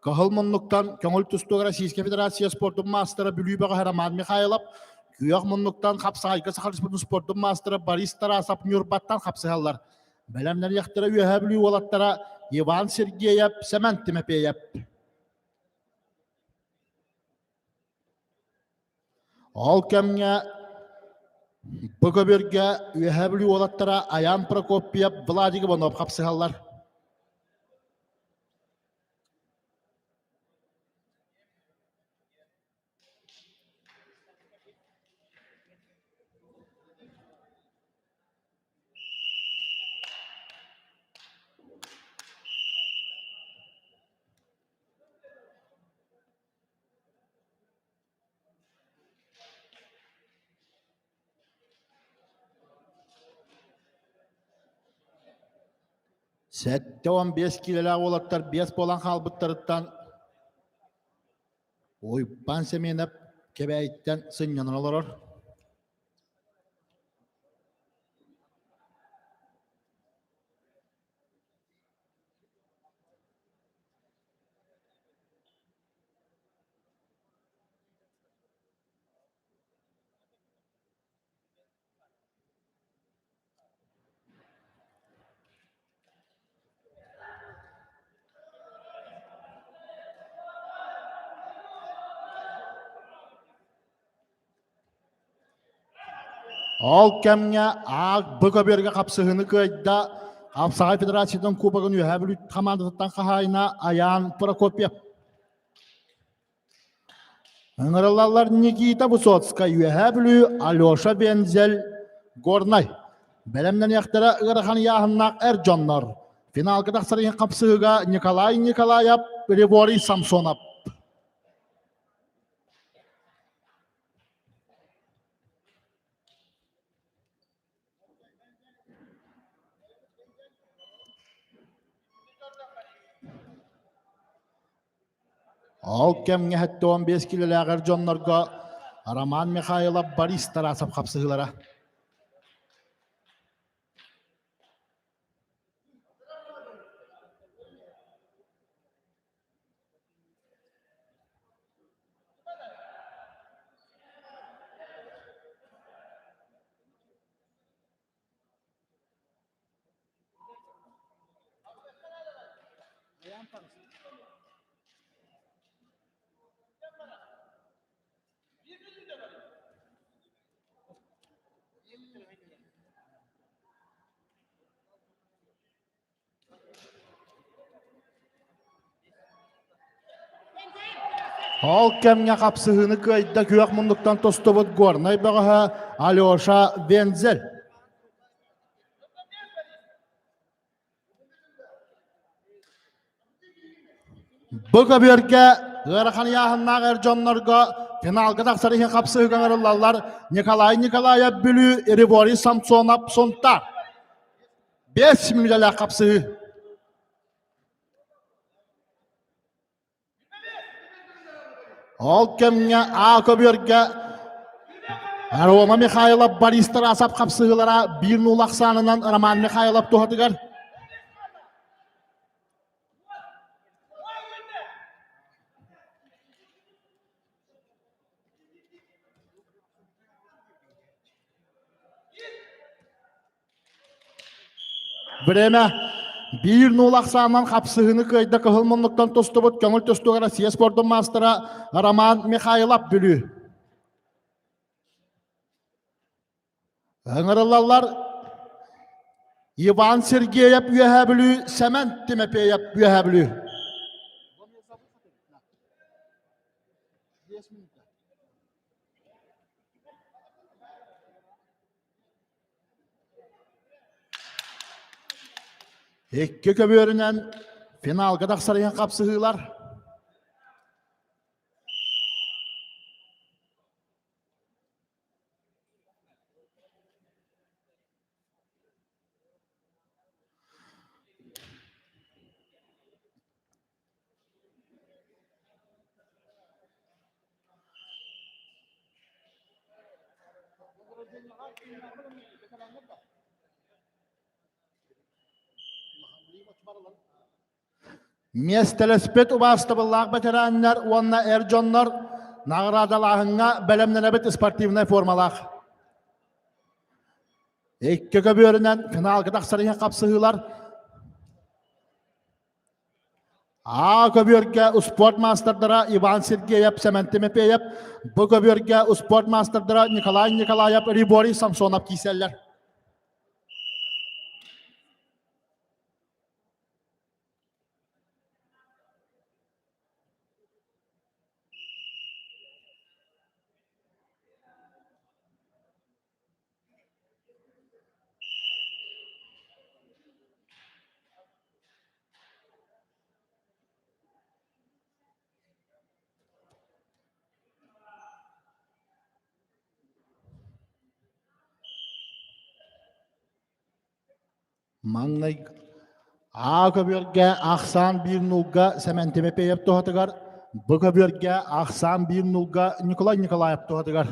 Кыһыл муннуктан көҥүл тустууга Российскай Федерация спордун маастара Бүлүү бөҕөһө Роман Михайлов, күөх муннуктан хапсаҕайга Саха Республикатын спордун маастара Борис Тарасов Ньурбаттан хапсыһаллар. Бэлэмнэниэхтэрэ Үөһээ Бүлүү уолаттара Иван Сергеев, Сэмэн Тимофеев. Ол кэмҥэ бу көбүөргэ Үөһээ Бүлүү уолаттара Аян Прокопьев, Владик Иванов хапсыһаллар. 75 киилэлээх уолаттар биэс буолан хаалбыттарыттан Уйбаан Сэмиэнэп Кэбээйиттэн сынньанан олорор. Ол кэмҥэ аак бу көбүөргэ хапсыһыыны кыайда Хапсаҕай Федерациятын Кубогын Үөһээ Бүлүү хамаандатыттан хаһаайына Айаан Прокопьев. Ыҥырыллаллар Никита Высоцкай, Үөһээ Бүлүү, Алеша Вензель, Горнай. Бэлэмнэниэхтэрэ ыарахан ыйааһыннаах эр дьоннор. Финалга тахсар иһин хапсыһыыга Николай Николаев, Григорий Самсонов. Ол кэмҥэ 75 килэлээҕэр дьоннорго Роман Михайлов, Борис Тарасов хапсыһыылара. Ол кэмҥэ хапсыһыыны кыайда күөх муннуктан тостубут Горнай бөҕөһө Алеша Вензель. Бу көбүөргэ ыарахан ыйааһыннаах эр дьоннорго финалга тахсар иһин хапсыһыыга ыҥырыллаллар Николай Николаев Бүлүү, Риборий Самсонов Сунтаар. 5 мүнүүтэлээх хапсыһыы. Ол кэмҥэ А көбүөргэ Рома Михайлов Борис Тарасов хапсыһыылара биир нуул ахсаанынан Роман Михайлов туһатыгар. Время биир нуул ахсаанынан хапсыһыыны кыайда кыһыл муннуктан тустубут көҥүл тустууга Россия спордун маастара Роман Михайлов Бүлүү. Ыҥырыллаллар Иван Сергеев Үөһээ Бүлүү, Сэмэн Тимофеев Үөһээ Бүлүү. Икки көбүөрүнэн финалга тахсар иһин хапсыһыылар. Миэстэлэспит убаастабыллаах бэтэрээннэр уонна эр дьоннор наҕараадалааһыҥҥа бэлэмнэнэбит спортивнай формалаах. Икки көбүөрүнэн финалга тахсар иһин хапсыһыылар А көбүөргэ успуорт маастардара Иван Сергеев, Сэмэн Тимофеев, Б көбүөргэ успуорт маастардара Николай Николаев, Риборий Самсонов киирсэллэр. Маҥнай А көбүөргэ ахсаан биир нуулга Сэмэн Тимофеев туһатыгар, Б көбүөргэ ахсаан биир нуулга Николай Николаев туһатыгар.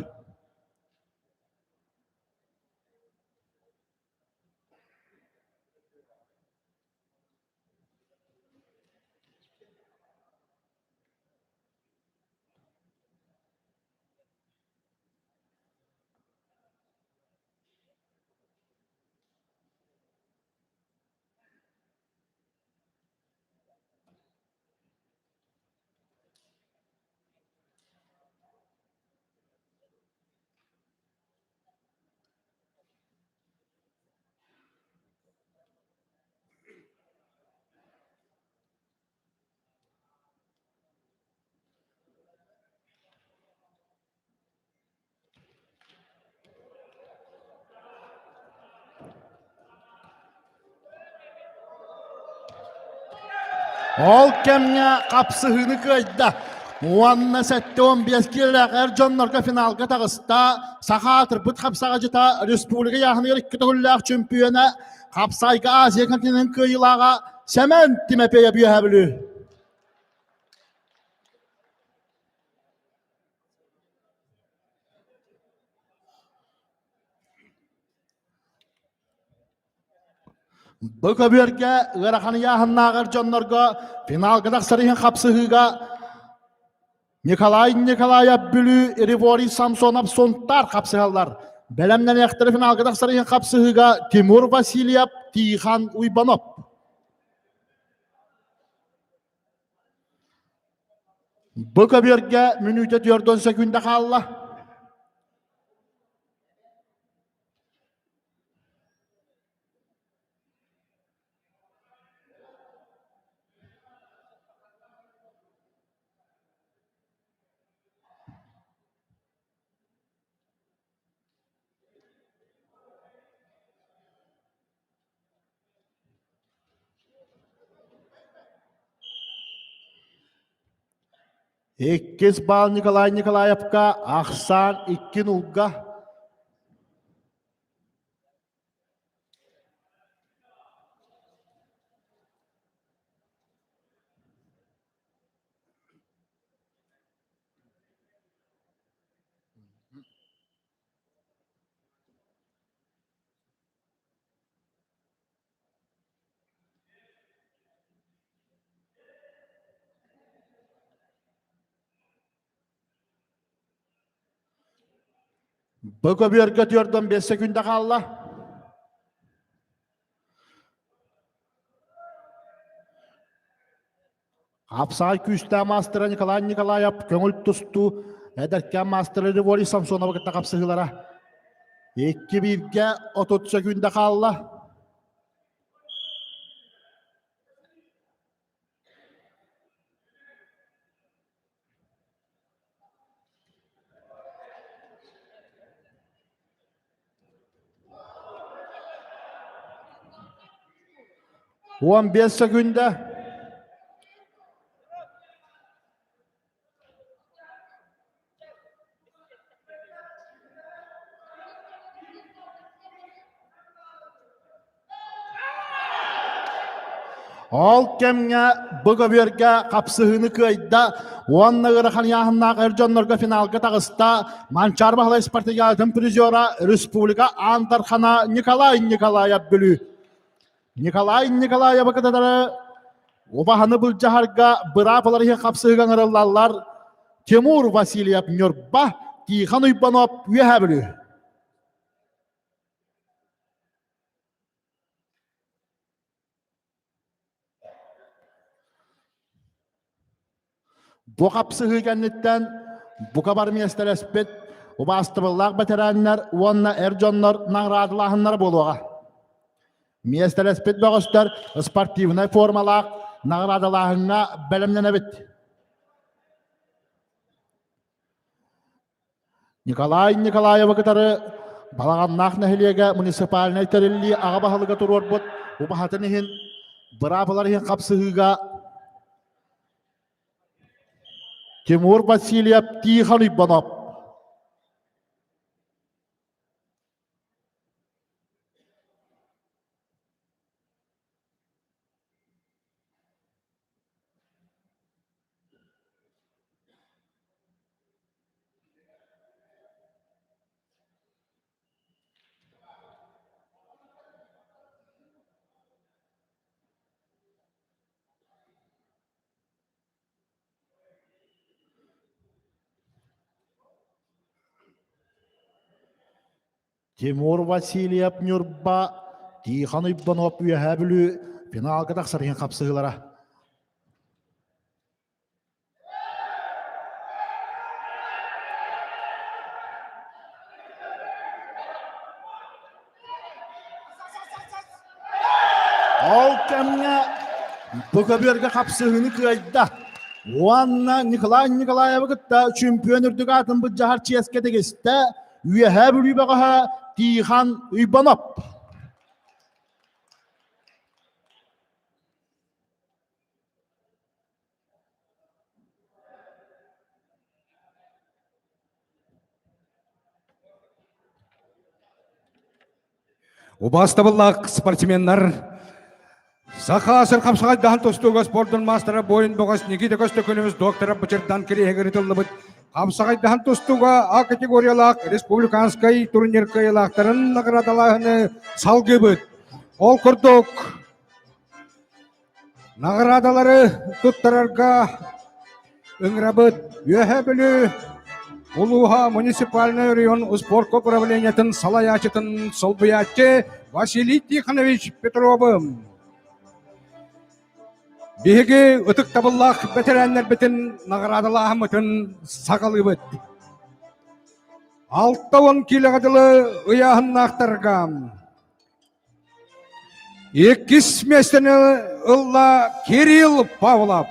Ол кэмҥэ хапсыһыыны кыайда. Уонна 75 киилэлээх эр дьоннорго финалга таҕыста. Саха аатырбыт хапсаҕадьыта республика яһыныгар икки төгүллээх чөмпүйүөнэ хапсайга Азия континенын кыайыылааҕа Сэмэн Тимофеев Үөһээ Бүлүү. Бу көбүөргэ ыарахан ыйааһыннааҕар дьоннорго финалга тахсар иһин хапсыһыыга Николай Николаев Бүлүү, Риворий Самсонов Сунтаар хапсыһаллар. Бэлэмнэниэхтэрэ финалга тахсар иһин хапсыһыыга Тимур Васильев, Тихон Уйбанов. Бу көбүөргэ мүнүүтэ 4 секүндэ хаалла. Иккис баал Николай Николаевка ахсаан икки нулга. Бу көбүөргэ түөрдөн биэс секүндэ хаалла. Хапсаҕай күүстээх маастара Николай Николаев көҥүл тустуу эдэркээн маастара Григорий Самсоновы кытта хапсыһыылара. Икки бииргэ 30 секүндэ хаалла. 15 секүндэ. Ол кэмҥэ бу көбүөргэ хапсыһыыны кыайда уонна ыарахан ыйааһыннаах эр дьоннорго финалга таҕыста Манчаары Баһылай спартакиадатын призера республика Аан Дархана Николай Николаев Бүлүү. Николай Николаевы кытары убаһаны былдьаһарга быраап ылар иһин хапсыһыыга ыҥырыллаллар Тимур Васильев Ньурба, Тихон Уйбанов Үөһээ Бүлүү. Бу хапсыһыы кэнниттэн бука бар миэстэлэспит убаастабыллаах бэтэрээннэр уонна эр дьоннор наҕараадалааһыннара буолуоҕа. Миэстэлэспит бөҕөстөр спортивнай формалаах наҕараадалааһыҥҥа бэлэмнэнэбит. Николай Николаевы кытары Балаҕаннаах нэһилиэгэ муниципальнай тэриллии аҕа баһылыга туруорбут убаһатын иһин быраабылар иһин хапсыһыыга Тимур Васильев Тихон Уйбанов Тимур Васильев Ньурба, Тихон Уйбанов Үөһээ Бүлүү финалга тахсар иһин хапсыһыылара. Ол кэмҥэ бу көбүөргэ хапсыһыыны кыайда уонна Николай Николаевы кытта чемпион үрдүк аатын былдьаһар чиэскэ тигистэ Үөһээ Бүлүү бөҕөһө Тихон Уйбанов. Убаастабыллаах спортсменнар, Саха сир хапсаҕайдаһан тустууга спордун маастара буойун бөҕөс Никита Көстөкүнүбүс доктора Бычырдан кириэһигэр ытыллыбыт хапсаҕайдаһан тустууга А категориялаах республиканскай турнир кыайыылаахтарын наградалааһыны салгыыбыт. Ол курдук наҕараадалары туттарарга ыҥырабыт Үөһээ Бүлүү улууһа муниципальнай район успуорка управлениетын салайааччытын солбуйааччы Василий Тихонович Петровы. Биһиги ытыктабыллаах бэтэрээннэрбитин наҕараадалааһыммытын саҕалыыбыт. 60 киилэҕэ дылы ыйааһыннаахтарга Иккис миэстэни ылла Кирилл Павлов.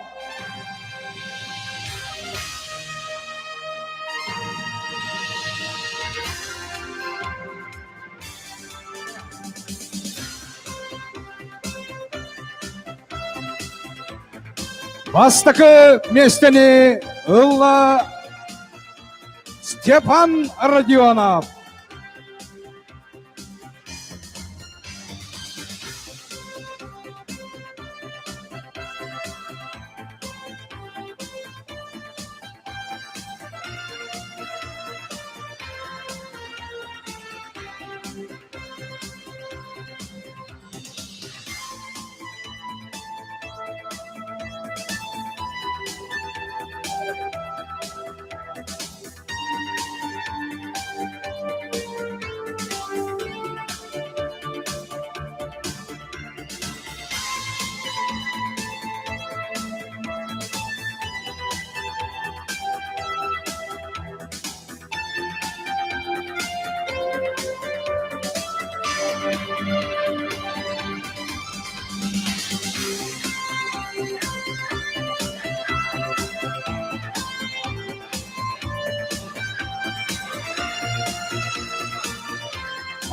Бастакы миэстэни ылла Степан Родионов.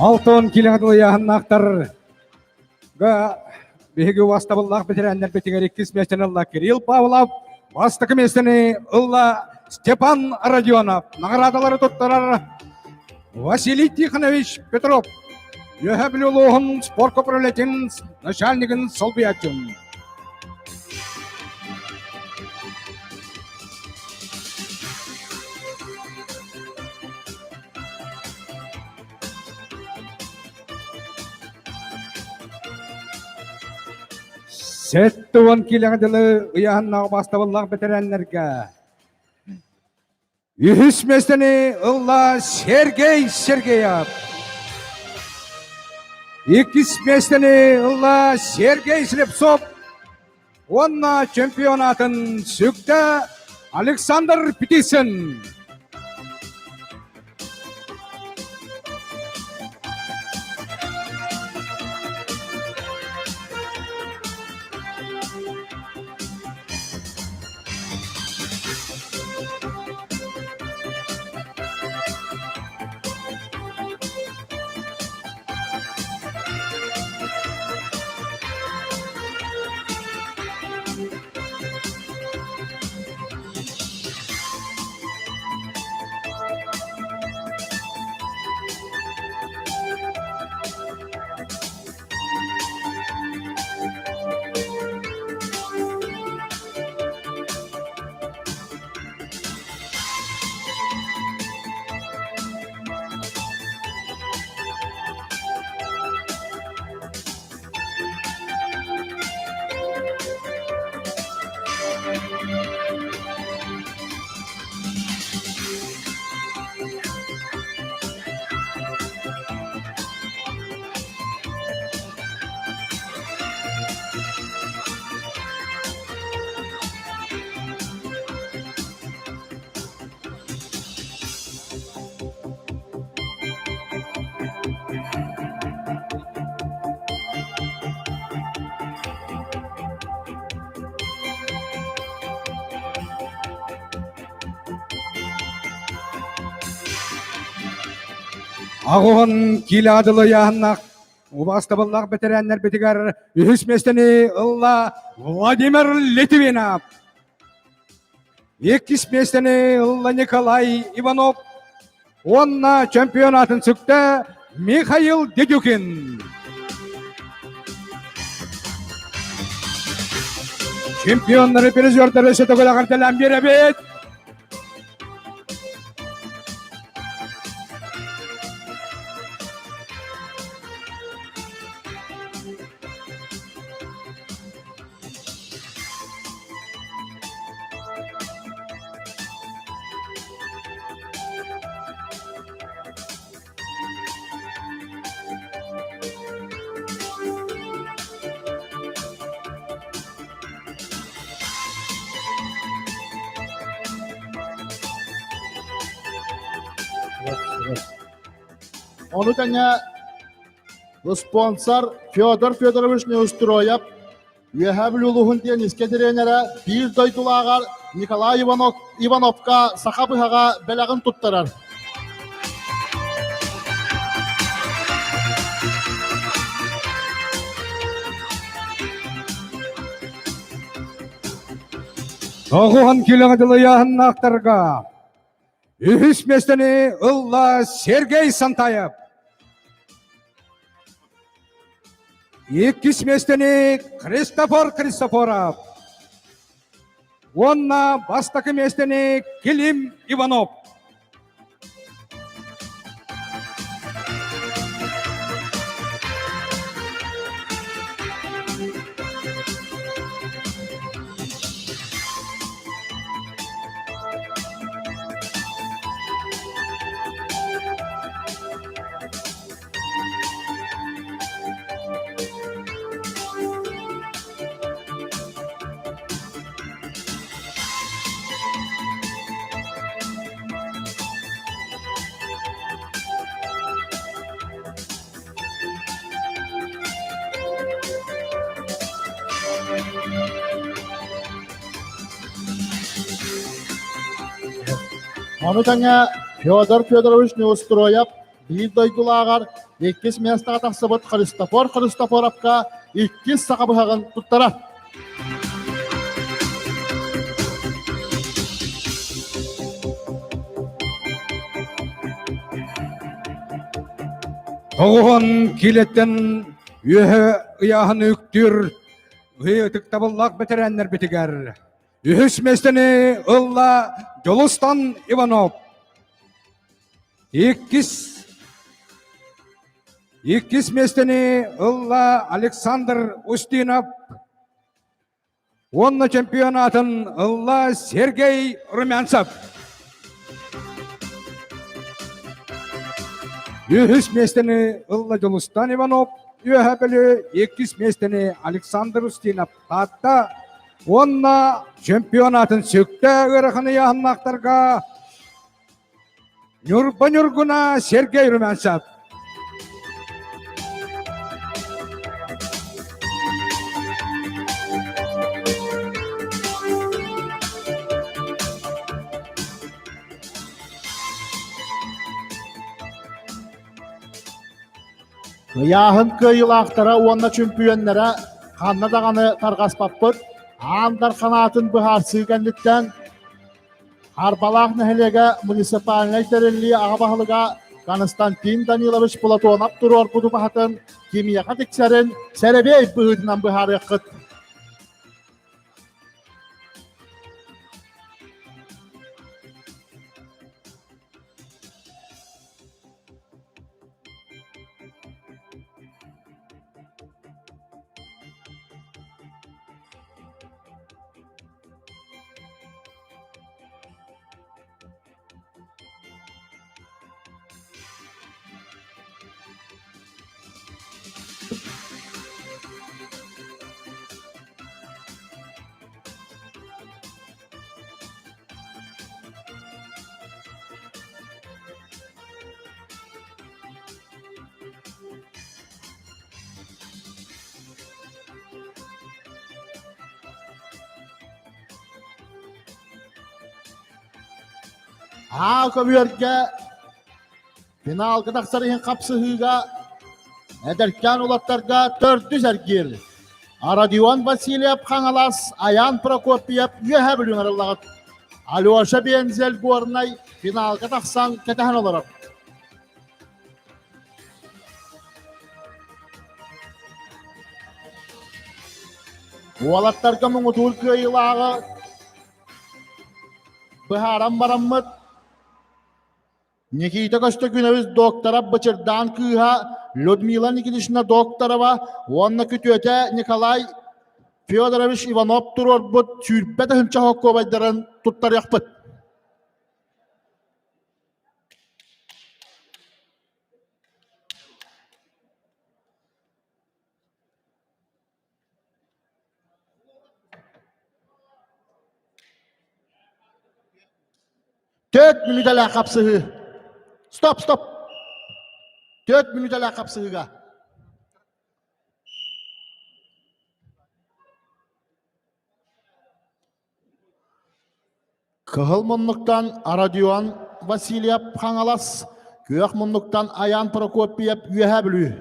Алтон килэҕэ дылыйааһыннаахтарга биһиги убастабыллаах бэтэрээннэрбитигэр иккис миэстэни ылла Кирилл Павлов, бастакы миэстэни ылла Степан Родионов. Наҕараадалары туттарар Василий Тихонович Петров, Үөһээ Бүлүү улууһун спорт управлениетын начальнигын солбуйааччым. 70 киилэҕэ дылы ыйааһыннаах убаастабыллаах бэтэрээннэргэ үһүс миэстэни ылла Сергей Сергеев. Иккис миэстэни ылла Сергей Слепцов уонна чемпионатын сүктэ Александр Птицын. Аҕыһын киилэ адылы ыйааһыннаах убаастабыллаах бэтэрээннэрбитигэр үһүс миэстэни ылла Владимир Литвинов. Иккис миэстэни ылла Николай Иванов уонна чемпионатын сүктэ Михаил Дедюкин. Чемпионнары, призердары өссө төгүл эҕэрдэлээн биэрэбит. Ону тэҥэ спонсор Федор Федорович Неустроев Үөһээ Бүлүү улууһун тиэнискэ тренерэ биир дойдулааҕар Николай Иванов, Ивановка саха быһаҕа бэлэҕин туттарар. Тоҕуһан килэҕэ дылыйааһыннаахтарга үһүс миэстэни ылла Сергей Сантаев. Иккис миэстэни Христофор Христофоров уонна бастакы миэстэни Клим Иванов. Ону тэҥэ Федор Федорович Неустроев биир дойдулааҕар иккис миэстэҕэ тахсыбыт Христофор Христофоровка иккис саха быһаҕын туттарар. Тоҕуһун киилэттэн үөһэ ыйааһын үктүүр ытыктабыллаах бэтэрээннэрбитигэр үһүс миэстэни ылла Дьулустан Иванов. Иккис иккис миэстэни ылла Александр Устинов уонна чемпионатын ылла Сергей Румянцев. Үһүс миэстэни ылла Дьулустан Иванов, Үөһэ Бүлүү, иккис миэстэни Александр Устинов Таатта уонна чемпионатын сүктэ ыарахан ыйааһыннаахтарга Ньурба Ньургуна Сергей Румянцев. Ыйааһын кыайыылаахтара уонна чөмпүйүөннэрэ ханна даҕаны тарҕаспаппыт, аан дарханаатын быһаарсыы кэнниттэн Харбалаах нэһилиэгэ муниципальнай тэриллии аҕа баһылыга Константин Данилович Платонов туруорбут убаһатын кимиэхэ тиксэрин сэрэбиэй быһыытынан быһаарыаххыт. Аа көбүөргэ финалга тахсар иһин хапсыһыыга эдэркээн улаттарга төрдүс эргиир. Родион Васильев Хаҥалас, Аян Прокопьев Үөһээ Бүлүү арыллаҕыт. Алеша Бензель Горнай финалга тахсан кэтэһэн олорор. Уолаттарга муҥутуур кыайыылааҕы быһааран бараммыт Никита Көстөкүүнэбис доктора Бычырдаан кыыһа Людмила Никитична Докторова уонна күтүөтэ Николай Федорович Иванов туруорбут сүүрбэ тыһыынча холкуобайдарын туттарыахпыт. Төрт мүнүүтэлээх хапсыһыы. Стоп, стоп! Төрт мүнүүтэлээх хапсыһыыга. Кыһыл муннуктан Родион Васильев Хаҥалас, күөх муннуктан Аян Прокопьев Үөһээ Бүлүү.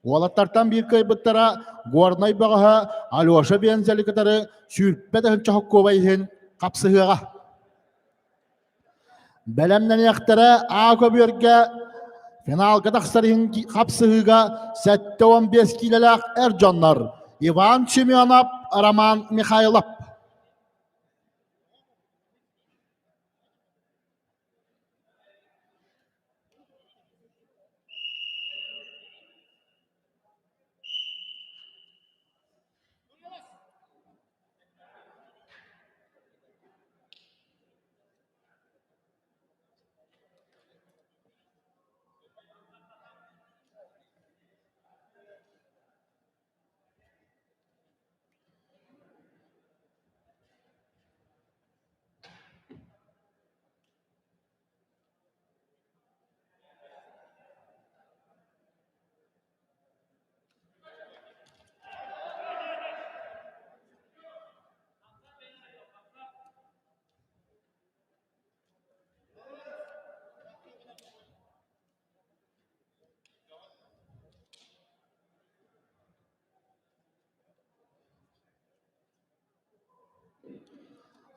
Уолаттартан биир кыайбыттара Горнай бөҕөһө Алеша Бензели кытары сүүрбэ тыһыынча хоккуобай иһин хапсыһыаҕа. Бэлэмнэниэхтэрэ А көбүөргэ финалга тахсар иһин хапсыһыыга 75 киилэлээх эр дьоннор Иван Семенов, Роман Михайлов.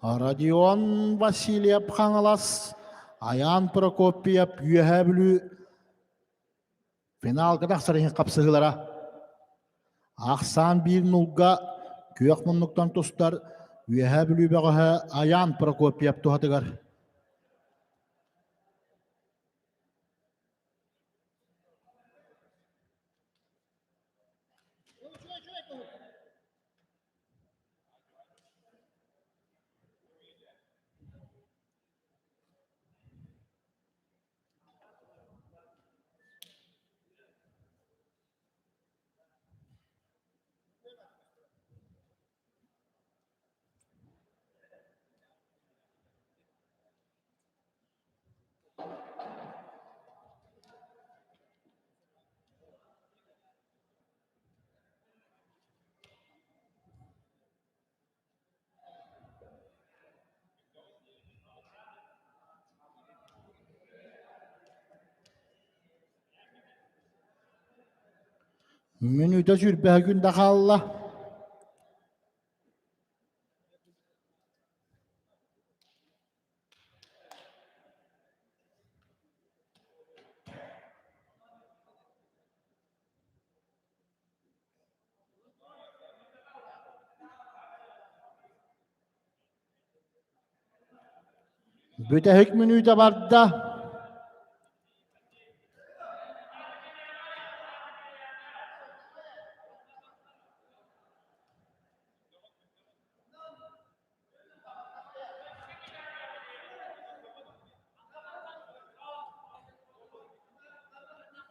Родион Васильев Хаҥалас, Айаан Прокопьев Үөһээ Бүлүү финалга тахсар иһин хапсыһыылара. Ахсаан биир нулга күөх муннуктан тустар Үөһээ Бүлүү бөҕөһө Айаан Прокопьев туһатыгар. Мүнүүтэ сүүрбэһэ күн да хаалла. Бүтэһик мүнүүтэ барда.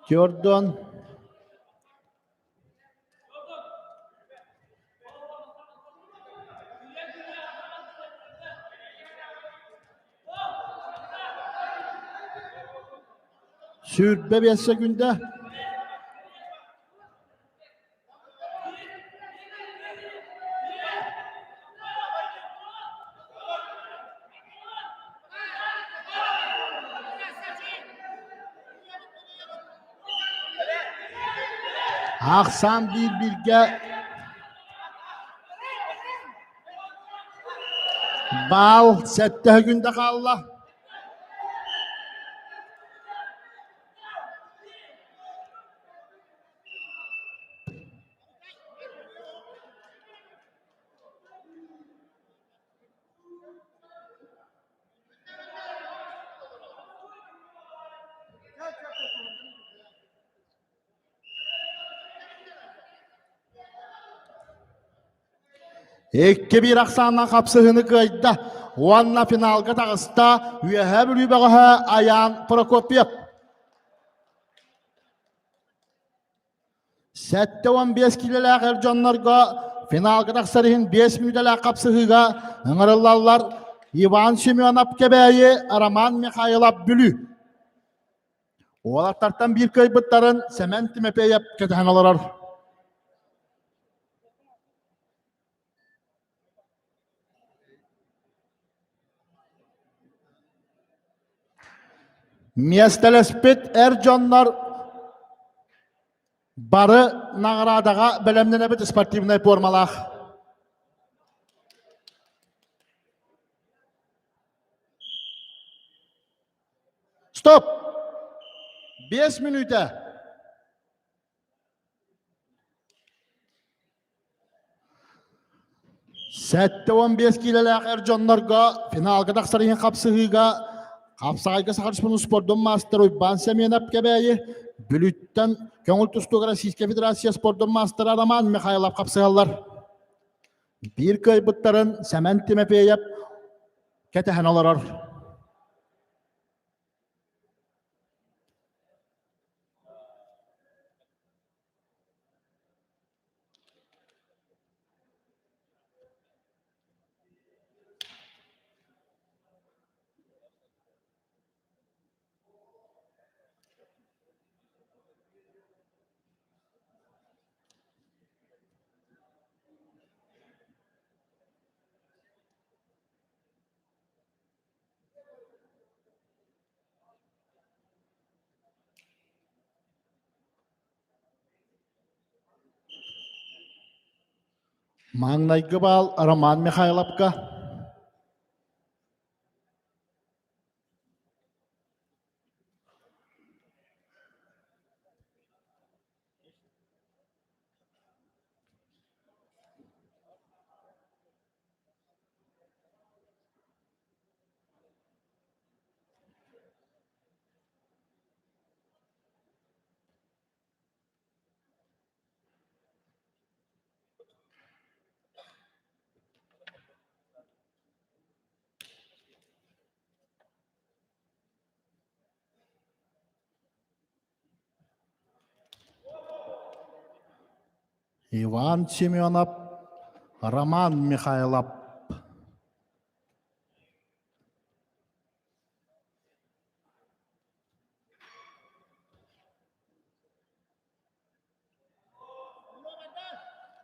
Jordan 25 sekünde. Ахсаан биир бииргэ баал сэттэ күндэ хаалла. Икки биир ахсааннаах хапсыһыыны кыайда уонна финалга таҕыста Үөһээ Бүлүү бөҕөһө Айаан Прокопьев. 75 киилэлээх эр дьоннорго финалга тахсар иһин 5 мүнүүтэлээх хапсыһыыга ыҥырыллаллар Иван Семенов Кэбээйи, Роман Михайлов Бүлүү. Уолаттартан биир кыайбыттарын Сэмэн Тимофеев кэтэһэн олорор. Миэстэлэспит эр дьоннор бары наҕараадаҕа бэлэмнэнэбит спортивнай пуормалаах. Стоп! 5 мүнүүтэ. 75 киилэлээх эр дьоннорго финалга тахсар иһин хапсыһыыга хапсаҕайга Саха Республикатын спордун маастара Уйбаан Семенов Кэбээйи, Бүлүүттэн көҥүл тустууга Российскай Федерация спордун маастара Роман Михайлов хапсыһаллар. Биир кыайбыттарын Сэмэн Тимофеев кэтэһэн олорор. Маҥнайгы баал Роман Михайловка. Иван Семенов, Роман Михайлов.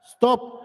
Стоп!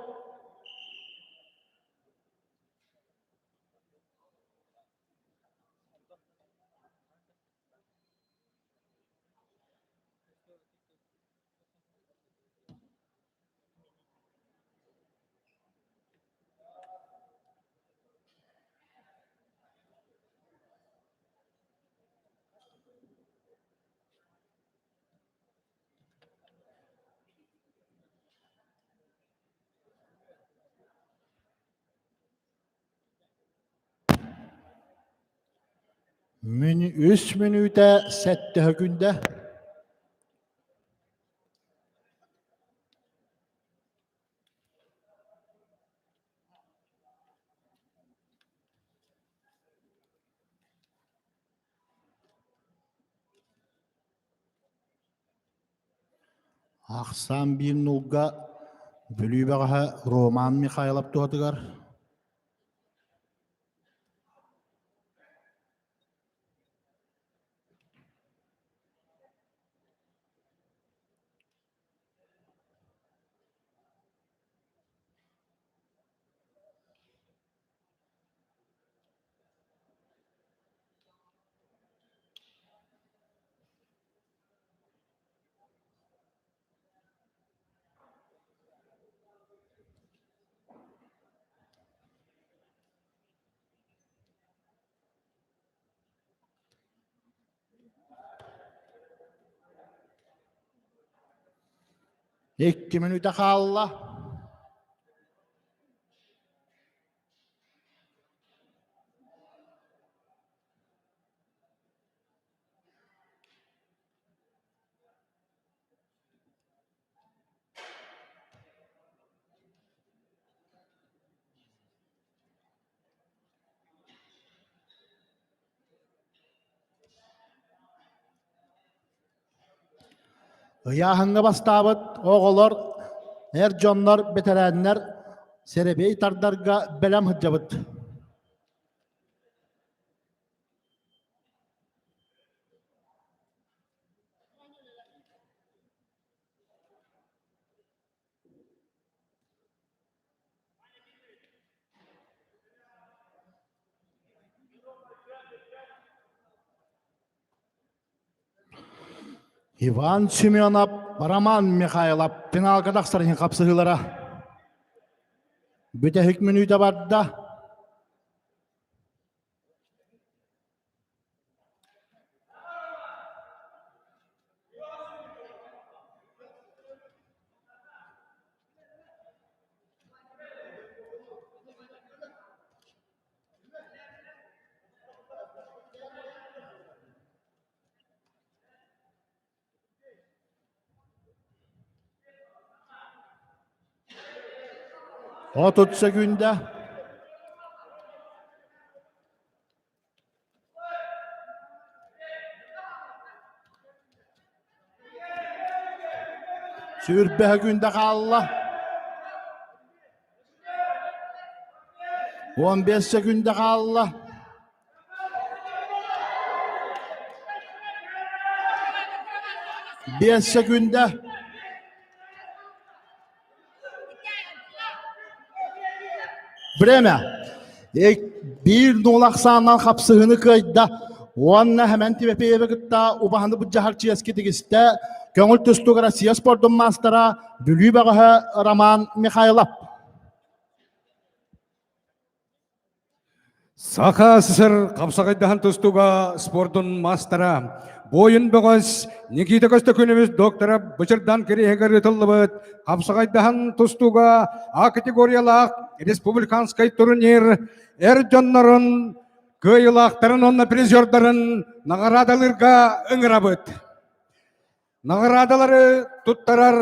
Үс мүнүүтэ сэттэ күндэ. Ахсаан биир нулга Бүлүү бөҕөһө Роман Михайлов туһатыгар. Икки мүнүүтэ хаалла. Ыйааһыҥҥа бастаабыт оҕолор, эр дьоннор, бэтэрээннэр сэрэбиэй тардарга бэлэм сылдьабыт. Иван Семенов, Роман Михайлов финалга тахсар иһин хапсыһыылара. Бүтэһик мүнүүтэ барда. 30 sekünde. Сүүрбэһэ күндэ хаалла. 15 секүндэ хаалла. 5 секүндэ. Время. Биир нуул ахсаанынан хапсыһыны кыайда уонна Хэмэн Тимофеевы кытта убаһаны былдьаһар чиэски тигистэ. Көҥүл тустуук Россия спордун маастара Бүлүү бөҕөһө Роман Михайлов. Саха СССР хапсаҕайдаһан тустууга спордун маастара, буойун бөҕөс Никита Көстөкүнүбүс доктора Бычырдан кириэһигэр ыытыллыбыт хапсаҕайдаһан тустууга А категориялаах республиканскай турнир эр дьоннорун кыайыылаахтарын уонна призердарын наҕараадалыырга ыҥырабыт. Наҕараадалары туттарар.